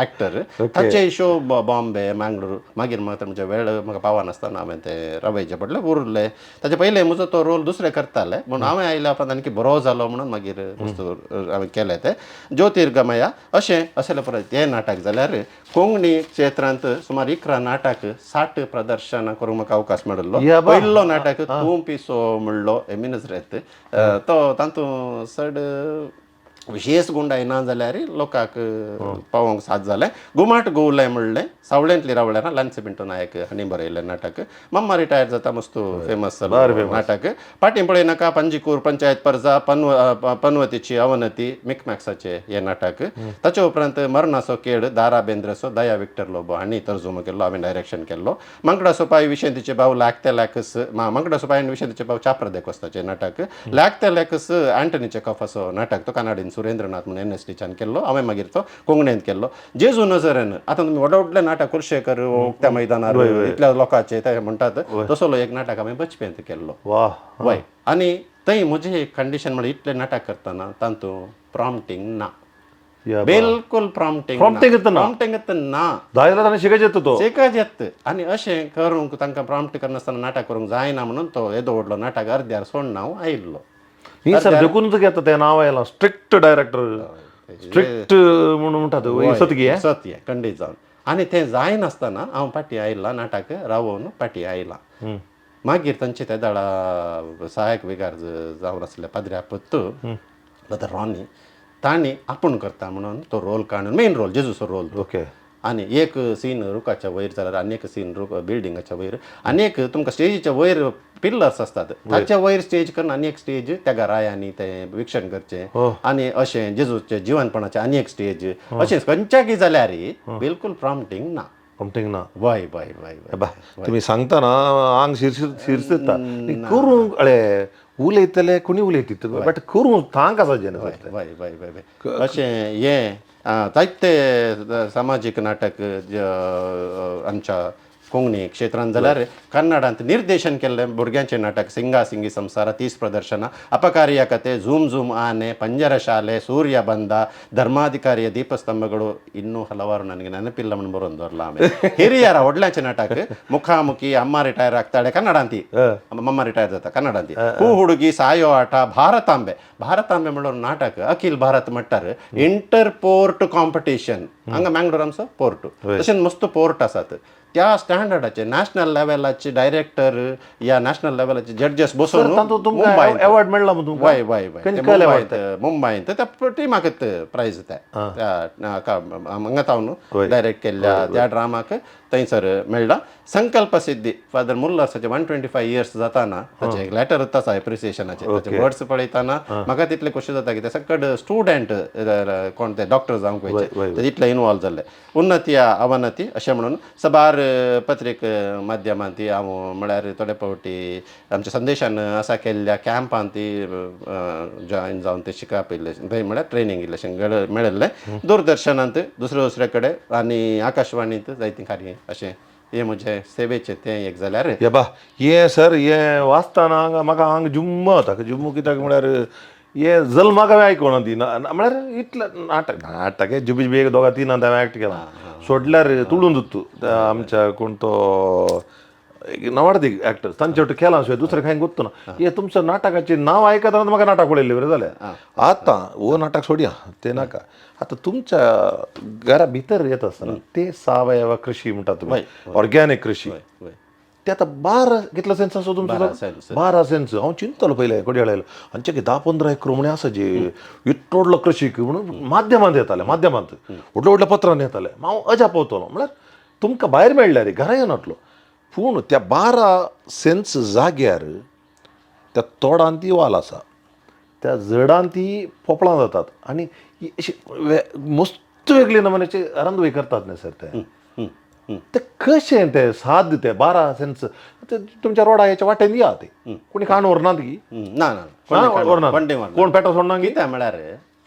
एक्टर. ताचे शो बॉम्बे, मँगलोर, मागीर मात्र म्हजे वेळ म्हाका पावनासतना हांवें ते रवयचे पडले उरले. ताचे पयले म्हजो तो रोल दुसरे करताले म्हणून हांवें आयल्या उपरांत आणखी बरो जालो म्हणून मागीर वस्तू हांवें केलें तें ज्योतिर्गमया. अशें असले परत हें नाटक जाल्यार कोंकणी क्षेत्रांत सुमार 11 नाटक 60 प्रदर्शनां करूंक म्हाका अवकाश मेळिल्लो. या बा. पयलो नाटक तूं पिसो म्हणलो एमिनजरेत, तो तातूंत चड विशेष गुंडाय ना जाल्यार लोकांक पावोवंक साथ जालें. गुमाट गोवलें म्हणलें सावळेंतली रावळें लान्सी पिंटो नायक हांणी बरयलें नाटक. मम्मा रिटायर जाता मस्तू फेमस नाटक. पाटीं पळयनाका, पंजीकूर पंचायत परजा, पनवतीची अवनती मिकमॅक्साचें हें नाटक. ताचे उपरांत मरणाचो केड दारा बेंद्रचो दया विक्टर लोबो हांणी तर्जुमो केल्लो, हांवें डायरेक्शन केल्लो. मांकडाचो पाय विशेंतीचे भाव लॅक ते लॅकस, मांकडाचो पाय आनी विशेंतीचे भाव चाप्र देकोस्ताचें नाटक. लॅक ते लॅकस अँटनीचे कफाचो नाटक, तो कानाडीन सुरेंद्रनाथ म्हणून एन एस टीच्यान केल्लो, हांवें मागीर तो कोंकणींत केल्लो. जेजू नजरेन आतां तुमी व्हडले व्हडले नाटक कुलशेखर उक्त्या मैदानार इतल्या लोकांचे ते म्हणटात, तसलो एक नाटक हांवें बचपेंत केल्लो. वा. वय, आनी थंय म्हजी कंडिशन म्हळ्यार इतलें नाटक करतना तातूंत प्रॉम्प्टींग ना, बिलकुल प्रॉम्प्टींग. Prompting येता ना? प्रॉम्प्टींग ना. दायला ताणें शिकायचें तो. शिकच येत आनी अशें करूंक तांकां प्रॉम्प्ट करनासतना नाटक करूंक जायना म्हणून तो येदो व्हडलो नाटक अर्द्यार सोडून हांव आयिल्लो. ही सर देखून तुका आतां तें नांव आयलां स्ट्रिक्ट डायरेक्टर, स्ट्रिक्ट म्हणून म्हणटात ही सत की. सत हें खंडीत जावन. आनी तें जायनासतना हांव फाटीं आयलां, नाटक रावोवन फाटीं आयलां. मागीर तांचे ते दाडा सहायक विगार जावन आसले पाद्र्या पुत्तू ब्रदर रॉनी, तांणी आपूण करता म्हणून तो रोल काडून, मेन रोल जेजूचो रोल. आनी एक सीन रुखाच्या वयर जाल्यार आनी एक सीन रुख बिल्डिंगाच्या वयर, आनी एक तुमकां स्टेजीच्या वयर पिल्लर्स आसतात ताच्या वयर स्टेज करून आनी एक स्टेज त्या घरायांनी तें विक्षण करचें, आनी अशें जेजूचे जिवनपणाचें आनी एक स्टेज, अशें खंयच्याकी जाल्यार बिलकुल प्रॉम्प्टींग ना. प्रॉम्प्टींग ना. वय वय वय वय. बा तुमी सांगता ना आंग शिरशिर शिरशिरता. करूंक अळे उलयतले कोणी उलयतीत, बट करूंक तांक आसा जेन्ना. वय वय वय वय. अशें हें जायते सामाजीक नाटक आमच्या कोंकणी क्षेत्रांत जाल्यार कन्नडांत निर्देशन केल्लें भुरग्यांचें नाटक सिंगा सिंगी संसारा, 30 प्रदर्शनां, अपकार्य कथे, झूम झूम ಆನೆ, ಪಂಜರ ಶಾಲೆ, ಸೂರ್ಯ ಬಂದ, ಧರ್ಮಾಧಿಕಾರಿಯ ದೀಪಸ್ತಂಭಗಳು, ಇನ್ನೂ ಹಲವಾರು ನನಗೆ ನೆನಪಿಲ್ಲ म्हणून ಬರೋದು. ಆಮೇಲೆ ಹಿರಿಯರ ಒಡ್ಲ್ಯಾಂಚೆ ನಾಟಕ ಮುಖಾಮುಖಿ, ಅಮ್ಮ ರಿಟೈರ್ ಆಗ್ತಾಳೆ ಕನ್ನಡ ಅಂತಿ, ಅಮ್ಮ ರಿಟೈರ್ जाता ಕನ್ನಡ ಅಂತಿ, ಹೂ ಹುಡುಗಿ ಸಾಯೋ ಆಟ, ಭಾರತಾಂಬೆ. ಭಾರತಾಂಬೆ म्हणून ನಾಟಕ ಅಖಿಲ್ ಭಾರತ್ ಮಟ್ಟರ್ ಇಂಟರ್ पोर्ट कॉम्पिटिशन, हांगा मँगलोर आमचो पोर्ट, तशेंच मस्त पोर्ट आसात त्या स्टँडर्डाचे नॅशनल लेवलाचे डायरेक्टर या नॅशनल लेवलाचे जड्जेस बसून तातूंत तुमकां अवॉर्ड मेळ्ळा मग तुमकां? वय वय वय. खंयचे कले मुंबयत मुंबयंत त्या टिमाक प्रायज त्या हांगा तावन डायरेक्ट केल्ल्या त्या ड्रामाक थंयसर मेळ्ळा. संकल्प सिद्धी फादर मुल्लर्साचे 125 इयर्स जाताना ताचे एक लेटर आसा एप्रिसिएशनाचे, ताचे वर्ड्स पळयतना म्हाका तितले खोशी जाता की ते सकड स्टुडंट कोण ते डॉक्टर जावंक वयचे ते तितले इनवॉल्व जाल्ले. उन्नती अवनती अशें म्हणून सबार पत्रिक माध्यमांत हांव म्हळ्यार थोडे फावटी आमच्या संदेशान आसा केल्ल्या कॅम्पांत ती जॉयन जावन ते शिकप इल्लें थंय म्हळ्यार ट्रेनींग इल्लेशें मेळिल्लें. दूरदर्शनांत दुसरे दुसरे कडेन आनी आकाशवाणींत जायतीं कार्य अशें हें म्हजें सेवेचें तें एक जाल्यार. हे बा हें सर हें वाचतना हांगा म्हाका हांगा जुम्म वता. जुम्म कित्याक म्हळ्यार हे जल्माक हांवें आयकोना ती म्हळ्यार इतलें नाटक नाटक हे जुबी एक दोगा तिनां हांवें एक्ट केलां, सोडल्यार तुळून दुत्तू आमच्या कोण तो नवाडदीक एक्टर तांचे वटेन केलां शिवाय दुसरें कांय गोत्तू ना. हे तुमच्या नाटकाचें नांव आयकतना म्हाका नाटक पळयल्लें बरें जालें. आतां हो नाटक सोडया तें नाका, आतां तुमच्या घरा भितर येता आसतना ते सावयव कृषी म्हणटा तुमी, ऑर्गॅनीक कृषी, ते आतां 12 कितलो सेन्स आसा तुमचो? 12 सेन्स. हांव चिंततालो पयलें कोडयाळ आयलो आमचे 10-15 एकर म्हणे आसा जे इतलो व्हडलो कृषीक म्हणून माध्यमांत येताले, माध्यमांत व्हडल्या व्हडल्या पत्रांनी येताले. हांव अजाप पावतलो म्हळ्यार तुमकां भायर मेळ्ळ्यार घरा येनातलो. पूण त्या 12 सेन्स जाग्यार त्या तोडान ती वाल आसा, त्या झडान ती पोपळां जातात आनी अशी मस्त वेगळी नमुन्याची रांदवय करतात न्ही सर ते. ते कशें ते साद ते 12 सेन्स ते तुमच्या रोडा हेच्या वाटेन या ते कोणी काण व्हरनात की? ना ना. व्हरनात. कोण पेटो सोडना की? कितें म्हळ्यार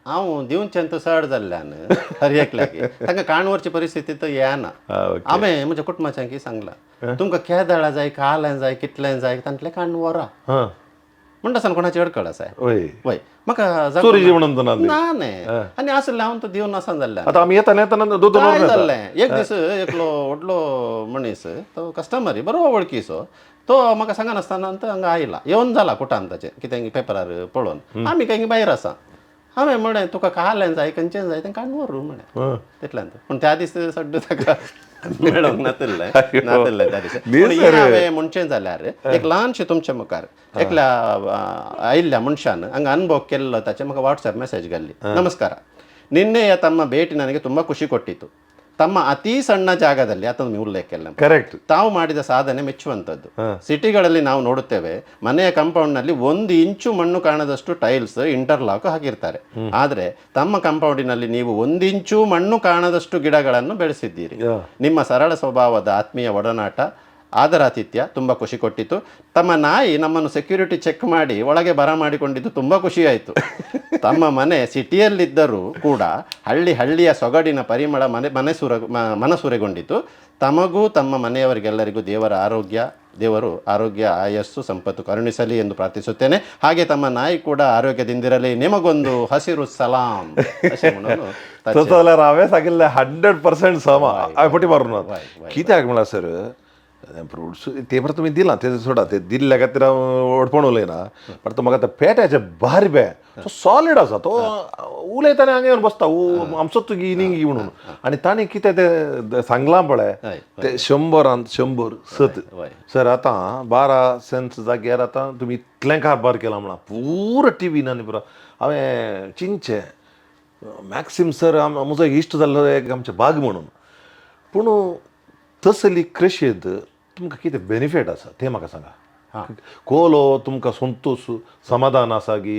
हांव दिवचें चड जाल्ल्यान हर एकल्याक तांकां काण व्हरची परिस्थिती तर येना. हांवें म्हज्या कुटुंबाच्यांक सांगलां तुमकां केदळा जाय, कालें जाय, कितलें जाय तांतलें काण व्हरा म्हणटा आसतना कोणाची अडकळ आसा? वय. वय म्हाका चोरीची म्हणून ना ना न्ही आनी आसलें हांव तो दिवन आसा जाल्ल्यान. आतां आमी येताना येताना दोन दोन काय जाल्लें एक दीस एकलो व्हडलो मनीस तो कस्टमर बरो वळखीचो तो म्हाका सांगनासतना हांगा आयला, येवन जाला कुटाम ताचें कितें पेपरार पळोवन आमी खंय भायर आसा. हांवें म्हळें तुका कालें जाय खंयचें जाय तें काडून व्हर म्हळें तितल्यान. पूण त्या दीस सड्ड ताका मेळोंक नातिल्लें नातिल्लें त्या दिसा. पूण हें हांवें म्हणचें जाल्यार एक ल्हानशें तुमच्या मुखार एकल्या आयिल्ल्या मनशान हांगा अनुभव केल्लो ताचें म्हाका वॉट्सएप मेसेज घाल्ली. ನಮಸ್ಕಾರ, ನಿನ್ನೆಯ ತಮ್ಮ ಭೇಟಿ ನನಗೆ ತುಂಬ ಖುಷಿ ಕೊಟ್ಟಿತು. ತಮ್ಮ ಅತಿ ಸಣ್ಣ ಜಾಗದಲ್ಲಿ ಅದನ್ನು ಉಲ್ಲೇಖ ಎಲ್ಲ ಕರೆಕ್ಟ್ ತಾವು ಮಾಡಿದ ಸಾಧನೆ ಮೆಚ್ಚುವಂಥದ್ದು. ಸಿಟಿಗಳಲ್ಲಿ ನಾವು ನೋಡುತ್ತೇವೆ ಮನೆಯ ಕಾಂಪೌಂಡ್ನಲ್ಲಿ 1 ಇಂಚು ಮಣ್ಣು ಕಾಣದಷ್ಟು ಟೈಲ್ಸ್ ಇಂಟರ್ಲಾಕ್ ಹಾಕಿರ್ತಾರೆ. ಆದರೆ ತಮ್ಮ ಕಾಂಪೌಂಡಿನಲ್ಲಿ ನೀವು 1 ಇಂಚು ಮಣ್ಣು ಕಾಣದಷ್ಟು ಗಿಡಗಳನ್ನು ಬೆಳೆಸಿದ್ದೀರಿ. ನಿಮ್ಮ ಸರಳ ಸ್ವಭಾವದ ಆತ್ಮೀಯ ಒಡನಾಟ ಆದರಾತಿಥ್ಯ ತುಂಬ ಖುಷಿ ಕೊಟ್ಟಿತು. ತಮ್ಮ ನಾಯಿ ನಮ್ಮನ್ನು ಸೆಕ್ಯೂರಿಟಿ ಚೆಕ್ ಮಾಡಿ ಒಳಗೆ ಬರ ಮಾಡಿಕೊಂಡಿದ್ದು ತುಂಬ ಖುಷಿಯಾಯಿತು. ತಮ್ಮ ಮನೆ ಸಿಟಿಯಲ್ಲಿದ್ದರೂ ಕೂಡ ಹಳ್ಳಿ ಹಳ್ಳಿಯ ಸೊಗಡಿನ ಪರಿಮಳ ಮನೆ ಮನಸೂರೆಗೊಂಡಿತು. ತಮಗೂ ತಮ್ಮ ಮನೆಯವರಿಗೆಲ್ಲರಿಗೂ ದೇವರ ಆರೋಗ್ಯ ದೇವರು ಆರೋಗ್ಯ, ಆಯಸ್ಸು, ಸಂಪತ್ತು ಕರುಣಿಸಲಿ ಎಂದು ಪ್ರಾರ್ಥಿಸುತ್ತೇನೆ. ಹಾಗೆ ತಮ್ಮ ನಾಯಿ ಕೂಡ ಆರೋಗ್ಯದಿಂದಿರಲಿ. ನಿಮಗೊಂದು ಹಸಿರು ಸಲಾಂ अशें म्हणून ताचें- तसो जाल्यार हांवें सांगिल्लें 100% समा. हांवें फटी मारून ना. कित्याक म्हळ्यार सर, फ्रुट्स ते बरें तुमी दिलां तें सोडा, ते दिल्ल्या खातीर हांव व्हडपण उलयना, बट तो म्हाका ते पेट्याचे भारी बे तो सॉलीड आसा. तो उलयता आनी हांगा येवन बसता, आमचोच तुगी इनिंग म्हणून. आनी ताणें कितें तें सांगलां पळय, ते 100रान 100 सत. सर, आतां 12 सेन्स जाग्यार आतां तुमी इतलें कारबार केला म्हणा पुरो टिवीन आनी पुरो हांवें चिंतचें, मॅक्सिम सर म्हजो इश्ट जाल्लो एक आमचे बाग म्हणून. पूण तसली कृशींत तुमकां कितें बेनिफीट आसा तें म्हाका सांगा. कोलो तुमकां संतोश समाधान आसा की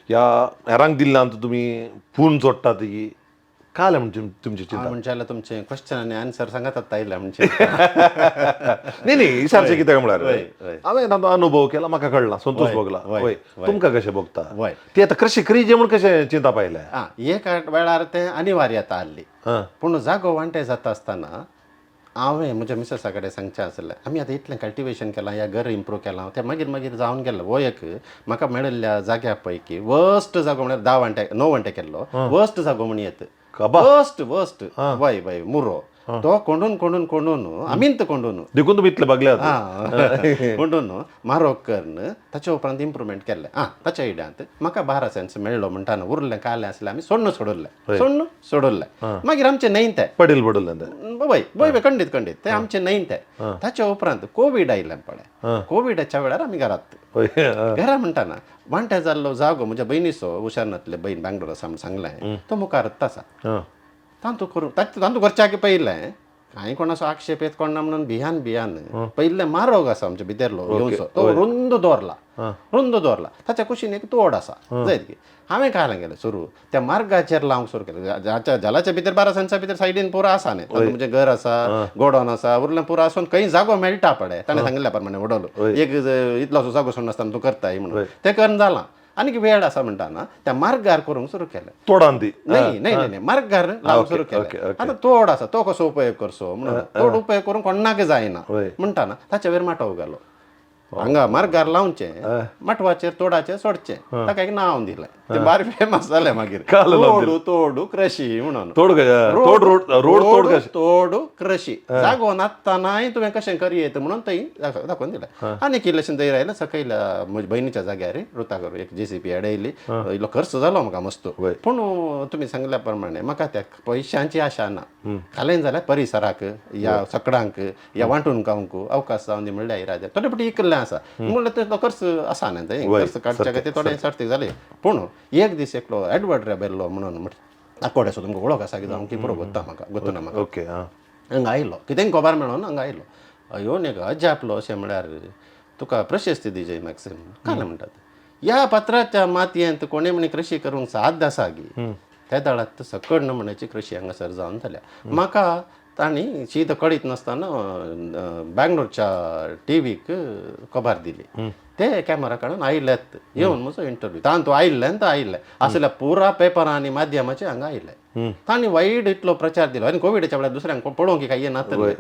ह्या हेरांक दिल्ल्यान तुमी पूर्ण जोडटात की काल म्हणजे तुमची चिंता? म्हणजे जाल्यार तुमचें क्वेश्चन आनी आन्सर सांगात आयल्या म्हणजे. न्ही न्ही, विचारचें कित्याक म्हळ्यार वय. हांवें तांचो अनुभव केला, म्हाका कळ्ळा, संतोष भोगला. वय, तुमकां कशें भोगता? ती आतां कृशी क्रिजे म्हूण कशें चिंता पायलें? आं, एक वेळार तें अनिवार्यता आहली. पूण जागो वांटे जाता आसतना हांवें म्हज्या मिसेसा कडेन सांगचें आसलें, आमी आतां इतलें कल्टिवेशन केलां या घर इम्प्रूव केलां, तें मागीर मागीर जावन गेलें. हो एक म्हाका मेळिल्ल्या जाग्या पैकी वर्स्ट जागो म्हळ्यार 10 वांटे 9 वांटे केल्लो वर्स्ट जागो म्हण येत. कबा. वर्स्ट वर्स्ट, वय वय, मुरो तो कोंडून कोंडून कोंडून आमींत कोंडून. देखून तुमी इतले बगले. आं, कोंडून मारोक करून ताचे उपरांत इम्प्रुवमेंट केल्लें. आं, ताच्या इड्यांत म्हाका 12 सेन्स मेळ्ळो म्हणटा उरलें कालें आसलें आमी सोण्ण सोडल्लें, सोण्ण सोडल्लें. मागीर आमचें न्हय तें. पडील पडलें तें. वय वय वय, खंडीत खंडीत, तें आमचें न्हय तें. ताच्या उपरांत कोवीड आयलें पळय, कोविडाच्या वेळार आमी घरात. घरा म्हणटाना वांटे जाल्लो जागो म्हज्या भयणीचो, हुशार नासले बहीण बँगलोर आसा म्हूण सांगलें, तो मुखारच आसा. तांतू करूं तांतू करच्याक पयलें कांय कोणाचो आक्षेप येत कोण ना म्हणून भियान भियान पयलें मारोग आसा आमच्या भितरलो येवचो, तो रुंद दवरला, रुंद दवरला. ताच्या कुशीन एक तोड आसा जायत की हांवें काय गेलें सुरू त्या मार्गाचेर लावंक सुरू केलें. जालाच्या भितर 12 सेन्सा भितर सायडीन पुरो आसा न्ही, तातूंत म्हजें घर आसा, गोडावन आसा, उरलें पुरो आसून खंय जागो मेळटा पळय. ताणें सांगिल्ल्या प्रमाणे उडवलो एक इतलोसो जागो सोडून आसतना तूं करताय म्हणून तें करून जालां. आनीक वेळ आसा म्हणटाना त्या मार्गार करूंक सुरू केलें. तोडान ती? नाही नाही नाही, मार्गार लावंक सुरू केलें. आतां तोड आसा तो कसो उपयोग करचो म्हणून, तोड उपयोग करूंक कोणाक जायना म्हणटाना ताच्या वयर माटोव घालो. हांगा मार्गार लावचें, माटवाचेर तोडाचेर सोडचें. ताका एक नांव दिलें, तें बारी फेमस जालें मागीर, तोडू तोडू कृशी म्हणून. तोड तोड रोड रोड तोड कशें? तोडू कृशी. जागो नासतनाय तुवें कशें करयेत म्हणून थंय दाखोवन दिलें. आनी इल्लेशें थंय रायलें सकयल्या म्हज्या भयणीच्या जाग्यार रुता करूं एक जेसीबी अडयली. इल्लो खर्च जालो म्हाका मस्त, पूण तुमी सांगल्या प्रमाणे म्हाका त्या पयशांची आशा ना. खालें जाल्यार परिसराक या सकडांक या वांटून खावंक अवकाश जावन दी म्हणल्यार इरादे. थोडे फावटी इकल्लें आसा म्हणल्यार तितलो खर्च आसा न्ही, थंय खर्च काडच्या खातीर थोडें सर्तीक जालें. पूण एक दीस एकलो एडवर्ड रेबेल्लो म्हणून आकोड्याचो, तुमकां वळख आसा की जावं की पुरो गोत्ता म्हाका, गोत्तना म्हाका. ओके आं. हांगा आयलो, कितेंय खबर मेळोन हांगा आयलो. येवन एक अजापलो, अशें म्हळ्यार तुका प्रशस्ती दिजय मॅक्सिम काल म्हणटात, ह्या पत्राच्या मातयेंत कोणें म्हणी कृशी करूंक साध्य आसा गी? त्या दळात सकड नमुन्याची कृशी हांगासर जावन जाल्या. म्हाका तांणी शीत कळीत नासतना बँगलोरच्या टिवीक खबर दिली. ते कॅमेरा काडून आयल्यात, येवन म्हजो इंटरव्यू तांतू आयिल्ले तर आयिल्ले आसल्या पुरा पेपरां आनी माध्यमाचे हांगा आयिल्ले. तांणी वायट इतलो प्रचार दिलो आनी कोविडाच्या वेळार दुसऱ्यांक पळोवंक काय नातले,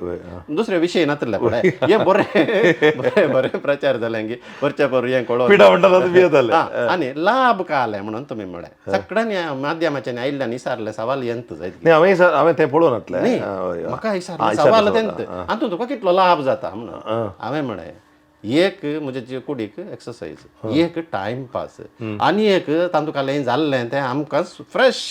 दुसरे विशय नातले पळय, हे बरें बरें बरें प्रचार जालें की वरच्या पोर हें कळोवन पिडा म्हणटात भियेताले. आनी लाभ काले म्हणून तुमी म्हळें सगळ्यांनी माध्यमाच्यान आयिल्ल्यान विचारलें सवाल येंत जायत. न्ही, हांवें हांवें तें पळोवन नातलें. म्हाका विचारलें सवाल तेंत आतां तुका कितलो लाभ जाता म्हणून. हांवें म्हळें एक म्हजे कुडीक एक्सरसायज, एक टायम पास, आनी एक तांतू कालें जाल्लें तें आमकां फ्रेश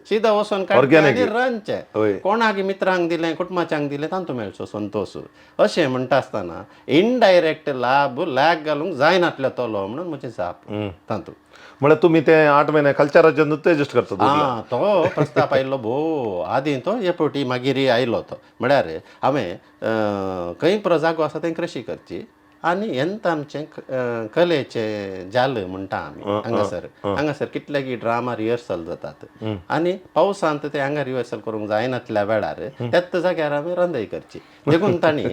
सीधा वचोन काडचें रांदचें, कोणाक मित्रांक दिलें, कुटुंबाच्यांक दिलें, तांतू मेळचो संतोश. अशें म्हणटा आसतना इनडायरेक्ट लाभ लॅग घालूंक जायनातलो तलो म्हणून म्हजें जाप तांतू. म्हळ्यार तुमी ते 8 म्हयने कल्चराचेर नुस्तें एडजस्ट करतात? आं, तो प्रस्ताप आयिल्लो भोव आदीं, तो हे फावटी मागीर आयलो तो म्हळ्यार हांवें खंय पुरो जागो आसा थंय कृशी करची आनी हेंत आमचें कलेचें जाल म्हणटा आमी हांगासर. हांगासर कितलेगी ड्रामा रिहर्सल जातात आनी पावसांत ते हांगा रिहर्सल करूंक जायनातल्या वेळार त्याच जाग्यार आमी रंदय करची. देखून तांणी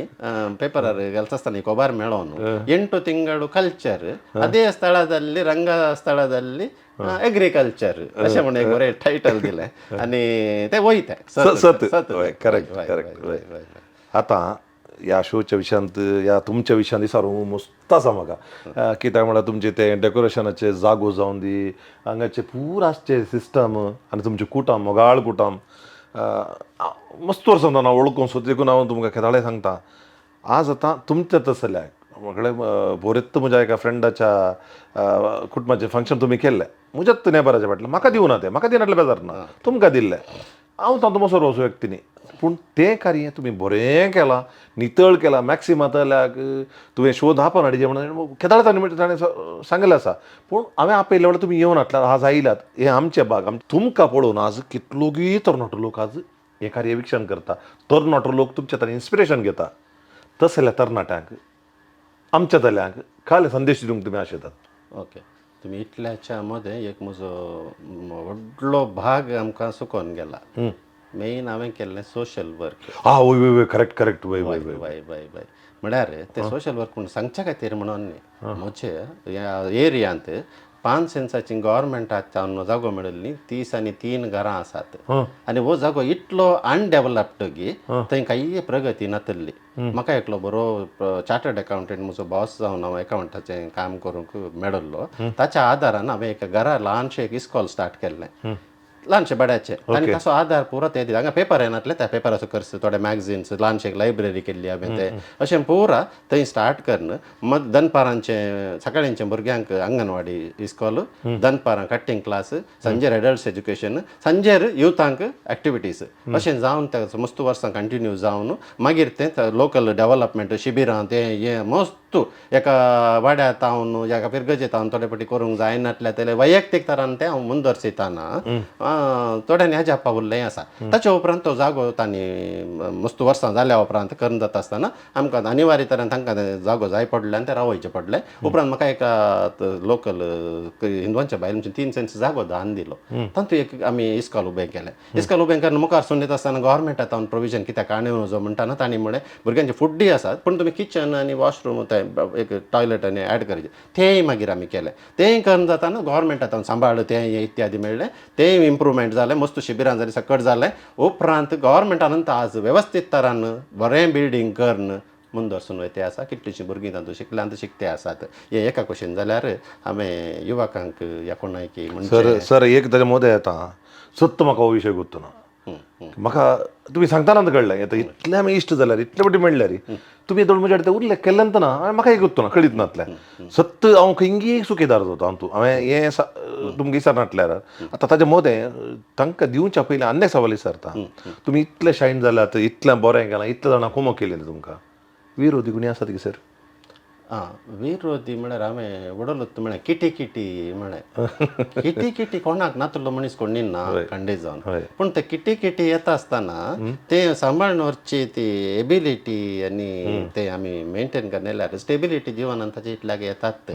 पेपरार घालता आसतना खबर मेळोवन 8 ತಿಂಗಳು कल्चर, ಅದೇ ಸ್ಥಳದಲ್ಲಿ ರಂಗ ಸ್ಥಳದಲ್ಲಿ एग्रीकल्चर अशें म्हणून एक बरें टायटल दिलें आनी तें वयता. सत, करेक्ट करेक्ट. आतां ह्या शोच्या विशयांत, ह्या तुमच्या विशयांत विचारूंक मस्त आसा म्हाका. कित्याक म्हळ्यार तुमचें तें डेकोरेशनाचे जागो जावन दी, हांगाचे पूरा आसचे सिस्टम आनी तुमचें कुटम, मोगाळ कुटम, मस्त वर्सां हांव वळखूंक सोद, देखून हांव तुमकां केदाळे सांगता. आज आतां तुमच्या तसल्या म्हळ्यार बोरेत म्हज्या एका फ्रेंडाच्या कुटुंबाचें फंक्शन तुमी केल्लें म्हज्याच नेबराच्या फाटल्यान, म्हाका दिवना तें, म्हाका दिनाटलें बेजार ना, तुमकां दिल्लें. हांव तातूंत मसर वचूं व्यक्ती न्ही, पूण तें कार्य तुमी बरें केलां, नितळ केलां. मॅक्सिमा जाल्यार तुवें शोध आपण हाडिजे म्हणून केदाळ ताणें ताणें सांगिल्लें आसा, पूण हांवें आपयल्ले वेळार तुमी येवन हाडल्यार आज आयल्यात. हें आमचें भाग, तुमकां पळोवन आज कितलोगी तरणाटो लोक आज हें कार्य विक्षण करता, तरणाटो लोक तुमच्या ताणें इन्स्पिरेशन घेता. तसल्या तरणाट्यांक, आमच्या जाल्यांक काल संदेश दिवंक तुमी आशेतात? ओके, तुमी इतल्याच्या मदें एक म्हजो व्हडलो भाग आमकां सुकोन गेला. मेन हांवें केल्लें सोशल वर्क. आं, वय वय वय, करेक्ट करेक्ट, वय वय वय. वय वय वय, म्हळ्यार तें सोशल वर्क पूण सांगच्या खातीर म्हणून न्ही, म्हजे ह्या एरियांत 5 सेन्साची गव्हर्मेंटाच्यान जागो मेळिल्ली 33 घरां आसात आनी हो जागो इतलो अनडेवलप्ड की थंय कांय प्रगती नातिल्ली. म्हाका एकलो बरो चार्टर्ड अकावंटंट म्हजो बॉस जावन हांव अकावंटाचें काम करूंक मेळिल्लो. ताच्या आदारान हांवें एक घरा ल्हानशें एक इस्कॉल स्टार्ट केल्लें, ल्हानशें बड्याचें, आनी ताचो आदार पुरो ते दिता. हांगा पेपर येनातले, त्या पेपराचो खर्च, थोडे मॅगझिन्स, ल्हानशें एक लायब्ररी केल्ली हांवें, ते अशें पुरा थंय स्टार्ट करून मग दनपारांचें सकाळींचें भुरग्यांक अंगणवाडी इस्कॉल, दनपारां कट्टिंग क्लास, सांजेर एडल्ट्स एज्युकेशन, सांजेर युथांक एक्टिविटीज, अशें जावन ते मस्त वर्सां कंटिन्यू जावन मागीर तें लोकल डेवलपमेंट शिबिरां तें हें मस्त एका वाड्यार तावन एका फिरगजेत तावन थोडे फावटी करूंक जायनातलें जाल्यार वैयक्तीक तरान तें हांव मुंदरसिताना थोड्यांनी हाज्या पावल्लें आसा. ताच्या उपरांत तो जागो तांणी मस्त वर्सां जाल्या उपरांत करून जाता आसतना आमकां अनिवार्य तरान तांकां जागो जाय पडले आनी ते रावयचे पडले. उपरांत म्हाका एका लोकल हिंदवांच्या बायल 3 सेन्स जागो दान दिलो, तातूंत एक आमी इस्कॉल उबें केलें. इस्कॉल उबें करून मुखार सून येता आसतना गव्हर्मेंटा तावन प्रोविजन कित्याक आनी वचो म्हणटाना तांणी म्हळें भुरग्यांचे फुड्डूय आसात पूण तुमी किचन आनी वॉशरूम ते एक टॉयलेट आनी ऍड करचें, तेंय मागीर आमी केलें. तेंय करून जाताना गव्हर्मेंटा तावन सांबाळ तें इत्यादी मेळ्ळें, तेंय इम्प्रुवमेंट जालें, मस्त शिबिरां जालीं, सकट जालें. उपरांत गव्हर्मेंटान आज वेवस्थीत तरान बरें बिल्डींग करून मुंदरसून वयते आसा. कितलींशीं भुरगीं तातूंत शिकल्यांत, शिकते आसात. हें एका कुशीन जाल्यार हांवें युवकांक ह्या कोणायकी सर सर एक ताच्या मदें येता सत्त म्हाका हो विशय गुत्त ना, म्हाका तुमी सांगताना कळ्ळें. आतां इतलें आमी इश्ट जाल्यार, इतले फावटी मेळ्ळ्यार तुमी दोन म्हज्या ते उल्लेख केल्ल्यान ना हांवें म्हाका एक गुत्तो ना, कळीत नातलें सत्त हांव खंयगी सुकेदार जाता. हांव तूं हांवें हें तुमकां विचारनाटल्यार आतां ताच्या मदें तांकां दिवच्या पयलीं आनी एक सवाल विचारता. तुमी इतले शायन जाल्यात, इतलें बरें केलां, इतले जाणां कुमो केली, तुमकां विरोधी कोणी आसात की सर? आं, विरोधी म्हळ्यार हांवें वडलोत म्हळें किटी किटी म्हळें, किटी किटी कोणाक नातलो मनीस कोण ना खंडीत जावन, पूण ते किटी किटी येता आसतना तें सांबाळून व्हरची ती एबिलिटी आनी ते आमी मेनटेन करलेल्यार स्टेबिलिटी जिवनान ताचे इतल्याक येतात.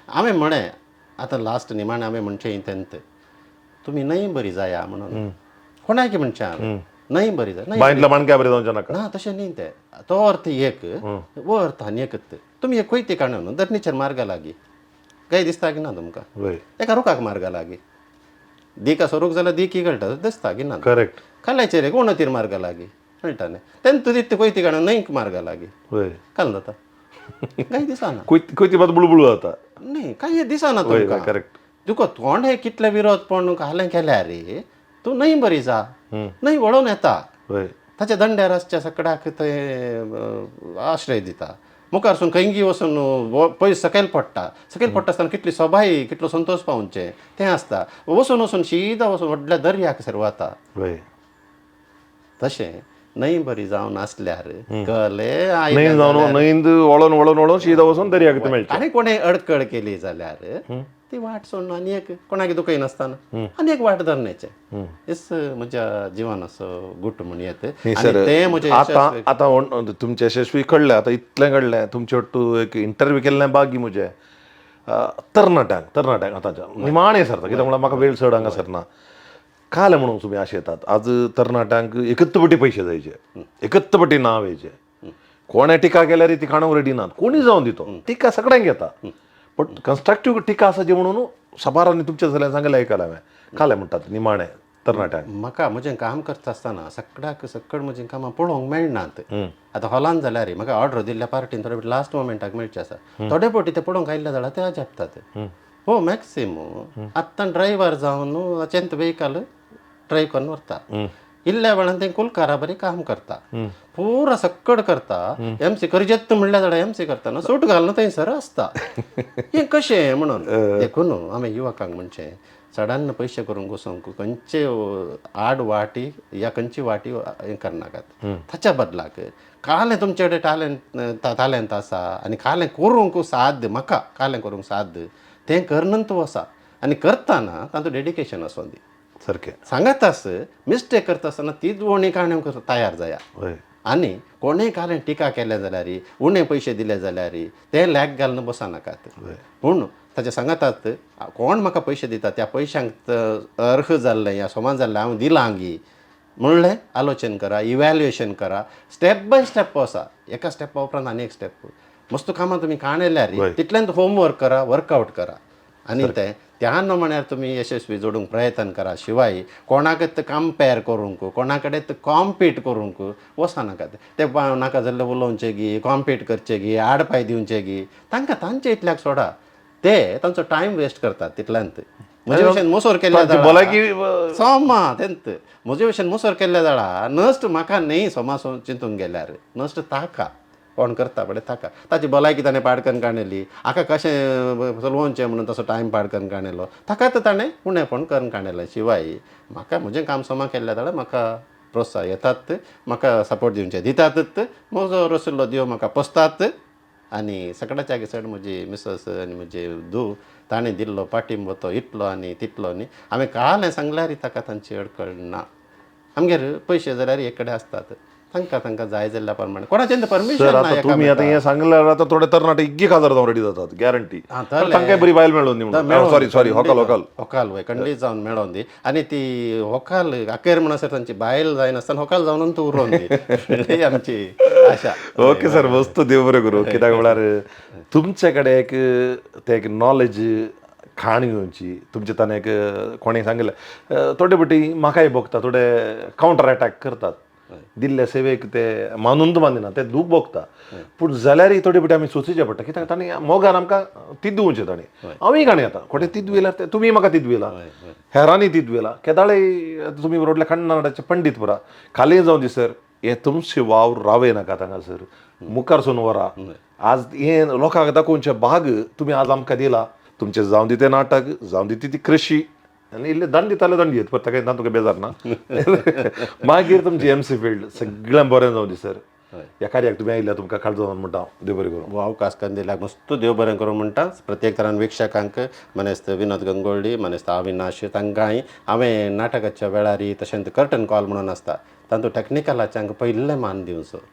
हांवें म्हळें आतां लास्ट निमाणें हांवें म्हणचें तेंत तुमी न्हय बरी जाया म्हणून कोणाकी म्हणचें हांवें न्हय बरी जाय बांयतल्या माणक्या बरें जावचें नाका ना, तशें न्ही तें, तो अर्थ एक हो अर्थ आनी एकच. तुमी एक कोयती काडून न्हू धरणीचेर मार्गा लागी काय दिसता की ना तुमकां? एका रुखाक मार्गा लागी दीक आसा रूख जाल्यार दीक कळटा दिसता की ना? करेक्ट. खाल्याचेर एक उणतीर मार्गा लागी कळटा न्ही? तेन्ना तुजी कोयती काडून न्हंयक मार्गा लागी काल जाता काय दिसना? कोयती मात बुळबुळू जाता. न्ही, काय दिसना तुमकां? करेक्ट. तुका तोंड हे कितले विरोध पण घालें केल्यार रे तूं न्हंय बरी जा, न्हंय वळोवन येता, ताच्या दंड्यार आसच्या सगळ्याक थंय आश्रय दिता, मुखारसून खंयगी वचून पयस सकयल पडटा, सकयल पडटा आसतना कितली सोबाय, कितलो संतोश पावचें तें आसता. वचून वचून शिदा वचून व्हडल्या दर्याक सर वता. तशें न्हंय बरी जावन आसल्यार कले न्हंय जावन न्हंयंत वळोन वळोन वळोन शिदा वचून दर्याक मेळटा. आनी कोणें अडकळ केली जाल्यार ती वाट सोडून आनी एक कोणाक दुखयनासतना आनी एक वाट धरण्याचें हेच म्हज्या जिवनाचो गुट म्हण येत. तें म्हजें आतां आतां तुमचें यशस्वी कळ्ळें, आतां इतलें कळ्ळें, तुमचे ಒಟ್ಟು एक इंटरव्यू केल्लें बागी म्हजें तरणाट्यांक, तरणाट्यांक आतांच्या निमाणें सरता, कित्याक म्हळ्यार म्हाका वेळ चड हांगा सरना. काल म्हणून तुमी अशें येतात आज तरणाट्यांक एकत्त पटी पयशे जायचे, एकत्त पटी नांव येयचें, कोणें टिका केल्यार ती खाणूंक रेडी नात, कोणी जावन दितो टिका सगळ्यांक येता, पण कन्स्ट्रक्टीव टिका आसा जी म्हणून साबारांनी तुमच्या जाल्यार सांगलें आयकलां हांवें. कालें म्हणटात निमाणें तरणाट्यांक? म्हाका म्हजें काम करता आसतना सगळ्याक सगळ म्हजीं कामां पळोवंक मेळनात. आतां हॉलान जाल्यार म्हाका ऑर्डर दिल्ल्या पार्टीन थोडे लास्ट मोमेंटाक मेळचे आसा, थोडे फावटी ते पळोवंक आयिल्ले जाल्यार ते अजापतात. हो मॅक्सिमो आत्तां ड्रायव्हर जावन अचेंत वेहिकल ड्रायव करून व्हरता, इल्ल्या वेळान ते कुलकारा बरी काम करता, पुरा सक्कड करता. एमसी करजेत म्हणल्यार जाल्यार एमसी करता, सूट घालून थंयसर आसता. हें कशें म्हणून देखून आमी युवकांक म्हणचें चडान पयशे करूंक वचोंक खंयचे आड वाटी या खंयची वाटी हें करनाकात. ताच्या बदलाक कालें तुमचे कडेन टॅलेंट तालेंत आसा आनी कालें करूंक साध्य, म्हाका कालें करूंक साध्य तें करनूच तूं आसा आनी करतना तातूंत डेडिकेशन आसूं दी. सारकें. सांगत आस मिस्टेक करता आसतना तीच उणी काडूंक तयार जाया. आनी कोणेय कालें टिका केल्या जाल्यार, उणे पयशे दिले जाल्यार ते लॅक घालून बसनाकात. पूण ताचे सांगातात कोण म्हाका पयशे दिता त्या पयशांक अर्ह जाल्लें या समा जाल्लें हांव दिलां गी म्हणलें आलोचन करा, इव्हॅल्युएशन करा, स्टेप बाय स्टेप आसा. एका स्टेपा उपरांत आनी एक स्टेप मस्त कामां तुमी काणयल्यार तितल्यान होमवर्क करा, वर्कआवट करा आनी तें त्या नमण्यार तुमी यशस्वी जोडूंक प्रयत्न करा. शिवाय कोणाकच कंपेर करूंक, कोणा कडेन कॉम्पीट करूंक वचनाकात. ते नाका जाल्लें उलोवचें गी, कॉम्पीट करचें गी, आडपाय दिवचें गी, तांकां तांचे इतल्याक सोडा, ते तांचो टायम वेस्ट करतात तितल्यांत. म्हजे भशेन मोसोर केल्ल्या तांची भलायकी सोमा तेंत म्हजे भशेन मोसोर केल्ल्या जाळा नश्ट म्हाका न्ही, सोमा चिंतूंक गेल्यार नश्ट ताका कोण करता पळय ताका, ताची भलायकी ताणें पाड करून काडली. हाका कशें चलोवचें म्हणून तसो टायम पाड करून काडलो, ताका तर ताणें उणेपण करून काडलें. शिवाय म्हाका म्हजें काम समा केल्लें जाल्यार म्हाका प्रोत्साहन येतात, म्हाका सपोर्ट दिवचे दितातच, म्हजो रशिल्लो देव म्हाका पोसतात. आनी सगळ्याच्या चड म्हजी मिसस आनी म्हजी धूव ताणें दिल्लो पाठिंबो तो इतलो आनी तितलो न्ही. हांवें काल सांगल्यार ताका तांची अडकळ ना. आमगेर पयशे जाल्यार एक कडेन आसतात, तांकां तांकां जाय जाल्ल्या प्रमाणे कोणाचें परमिशन सर ना. आता तुम्ही आता हें सांगल्यार आतां थोडे तरणाटे इग्गी खाजर जावन रेडी जातात, गॅरंटी. तांकां बरी बायल मेळून दी म्हणून. सॉरी सॉरी, होकाल होकाल होकाल वय खंडीत जावन मेळोन दी. आनी ती होकाल अखेर म्हणसर तांची बायल जायनासतना होकाल जावन तूं उरोवन दी, आमची आशा. ओके सर, मस्त, देव बरें करूं. कित्याक म्हळ्यार तुमचे कडेन एक ते एक नॉलेज खाण घेवची तुमचे ताणें एक कोणें सांगिल्लें. थोडे फावटी म्हाकाय भोगता, थोडे कावंटर अटॅक करतात, दिल्ले सेवेक ते मानून मानिना, ते दूख भोगता. पूण जाल्यारय थोडे फावटी आमी सोंसूचें पडटा, कित्याक तांणी मोगान आमकां तिद्द दिवचें ताणें. हांवूय काणी आतां कोणे तिद्द व्हेल्यार ते तुमी म्हाका तिद्द व्हेला, हेरांनी तिद्द व्हेला. केदाळय तुमी रोडल्या कन्नडाचे पंडीत पुरा खाली जावं दी सर, हे तुमचे वावर रावय नाका हांगासर, मुखार सून व्हरा. आज हें लोकांक दाखोवचें भाग तुमी आज आमकां दिला. तुमचें जावं दी तें नाटक, जावं दी ती कृशी आनी इल्लें दंड दिताले, दंड दियत परत, ताका तुका बेजार ना. मागीर तुमची एमसी फिल्ड सगळ्यां बरें जावं दी सर. ह्या कार्याक तुमी आयिल्ल्या तुमकां काळजो म्हणटा हांव. देव बरें करूं. अवकाश करून दिल्याक मस्त देव बरें करूं म्हणटा. प्रत्येक तरान वीक्षकांक, मानेस्त विनोद गंगोळ्ळी, मानेस्त अविनाश, तांकांय हांवें नाटकाच्या वेळार तशेंच कर्टन कॉल म्हणून आसता तातूंत टॅक्निकलाच्यांक पयल्लें मान दिवचो.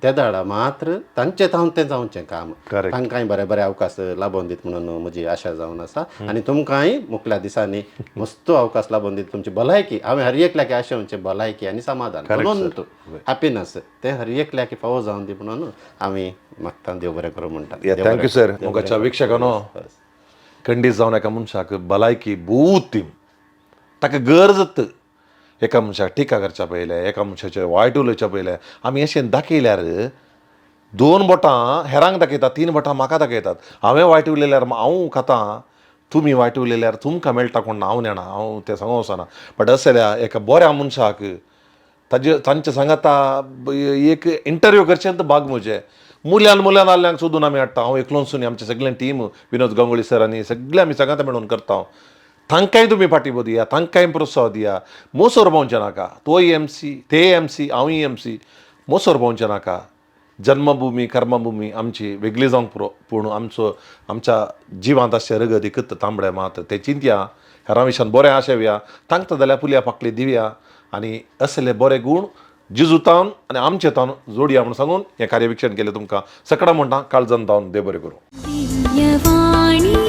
ते दाडा मात्र तांचे तावन तें जावचें काम. तांकांय बरे बरे अवकाश लाबोवन दीत म्हणून म्हजी आशा जावन आसा. आनी तुमकांय मुखल्या दिसांनी मस्त अवकाश लाबोवन दीत. तुमची भलायकी हांवें हर एकल्याक आशा म्हणचें भलायकी आनी समाधान म्हणून हॅपिनस तें हर एकल्याक फावो जावन दी म्हणून आमी मागता. देव बरें करूं म्हणटा. Thank you sir. मोगाच्या वीक्षकांनो, खंडीत जावन एका मनशाक भलायकी भोव उत्तीम, ताका गरज. एका मनशाक टिका करच्या पयलें, एका मनशाचें वायट उलोवच्या पयलें आमी अशें दाखयल्यार दोन बोटां हेरांक दाखयतात, तीन बोटां म्हाका दाखयतात. हांवें वायट उलयल्यार हांव खातां, तुमी वायट उलयल्यार तुमकां मेळटा कोण हांव नेणा, हांव तें सांगूंक वचना. बट अशें एका बऱ्या मनशाक ताजे तांचे सांगाता एक इंटरव्यू करचें तर भाग म्हजें. मुल्यान मुल्यान आहल्यांक सोदून आमी हाडटा. हांव एकलोच न्ही, आमचे सगळें टीम विनोद गांगोळी सर आनी सगळे आमी सांगाता मेळून करता. तांकांय तुमी पाठिंबो दिया, तांकांय प्रोत्साहन दिया. मोसोर पावचें नाका, तोय एमसी, ते एमसी, हांवूय एमसी, मोसोर पावचें नाका. जन्मभूमी कर्मभूमी आमची वेगळी जावंक पुरो, पूण आमचो आमच्या जिवांत आसचें रगत एकत तांबडें मात तें चिंतया. हेरां विशयान बरें आशेवया, तांकां जाल्यार पुलया पाकली दिवया आनी असले बरे गूण जिजूतावन आनी आमचे तावन जोडया म्हूण सांगून हें कार्यविक्षण केलें तुमकां सगळ्यां म्हणटा काळजान तावन देव बरें करूं. दिव्यवाणी.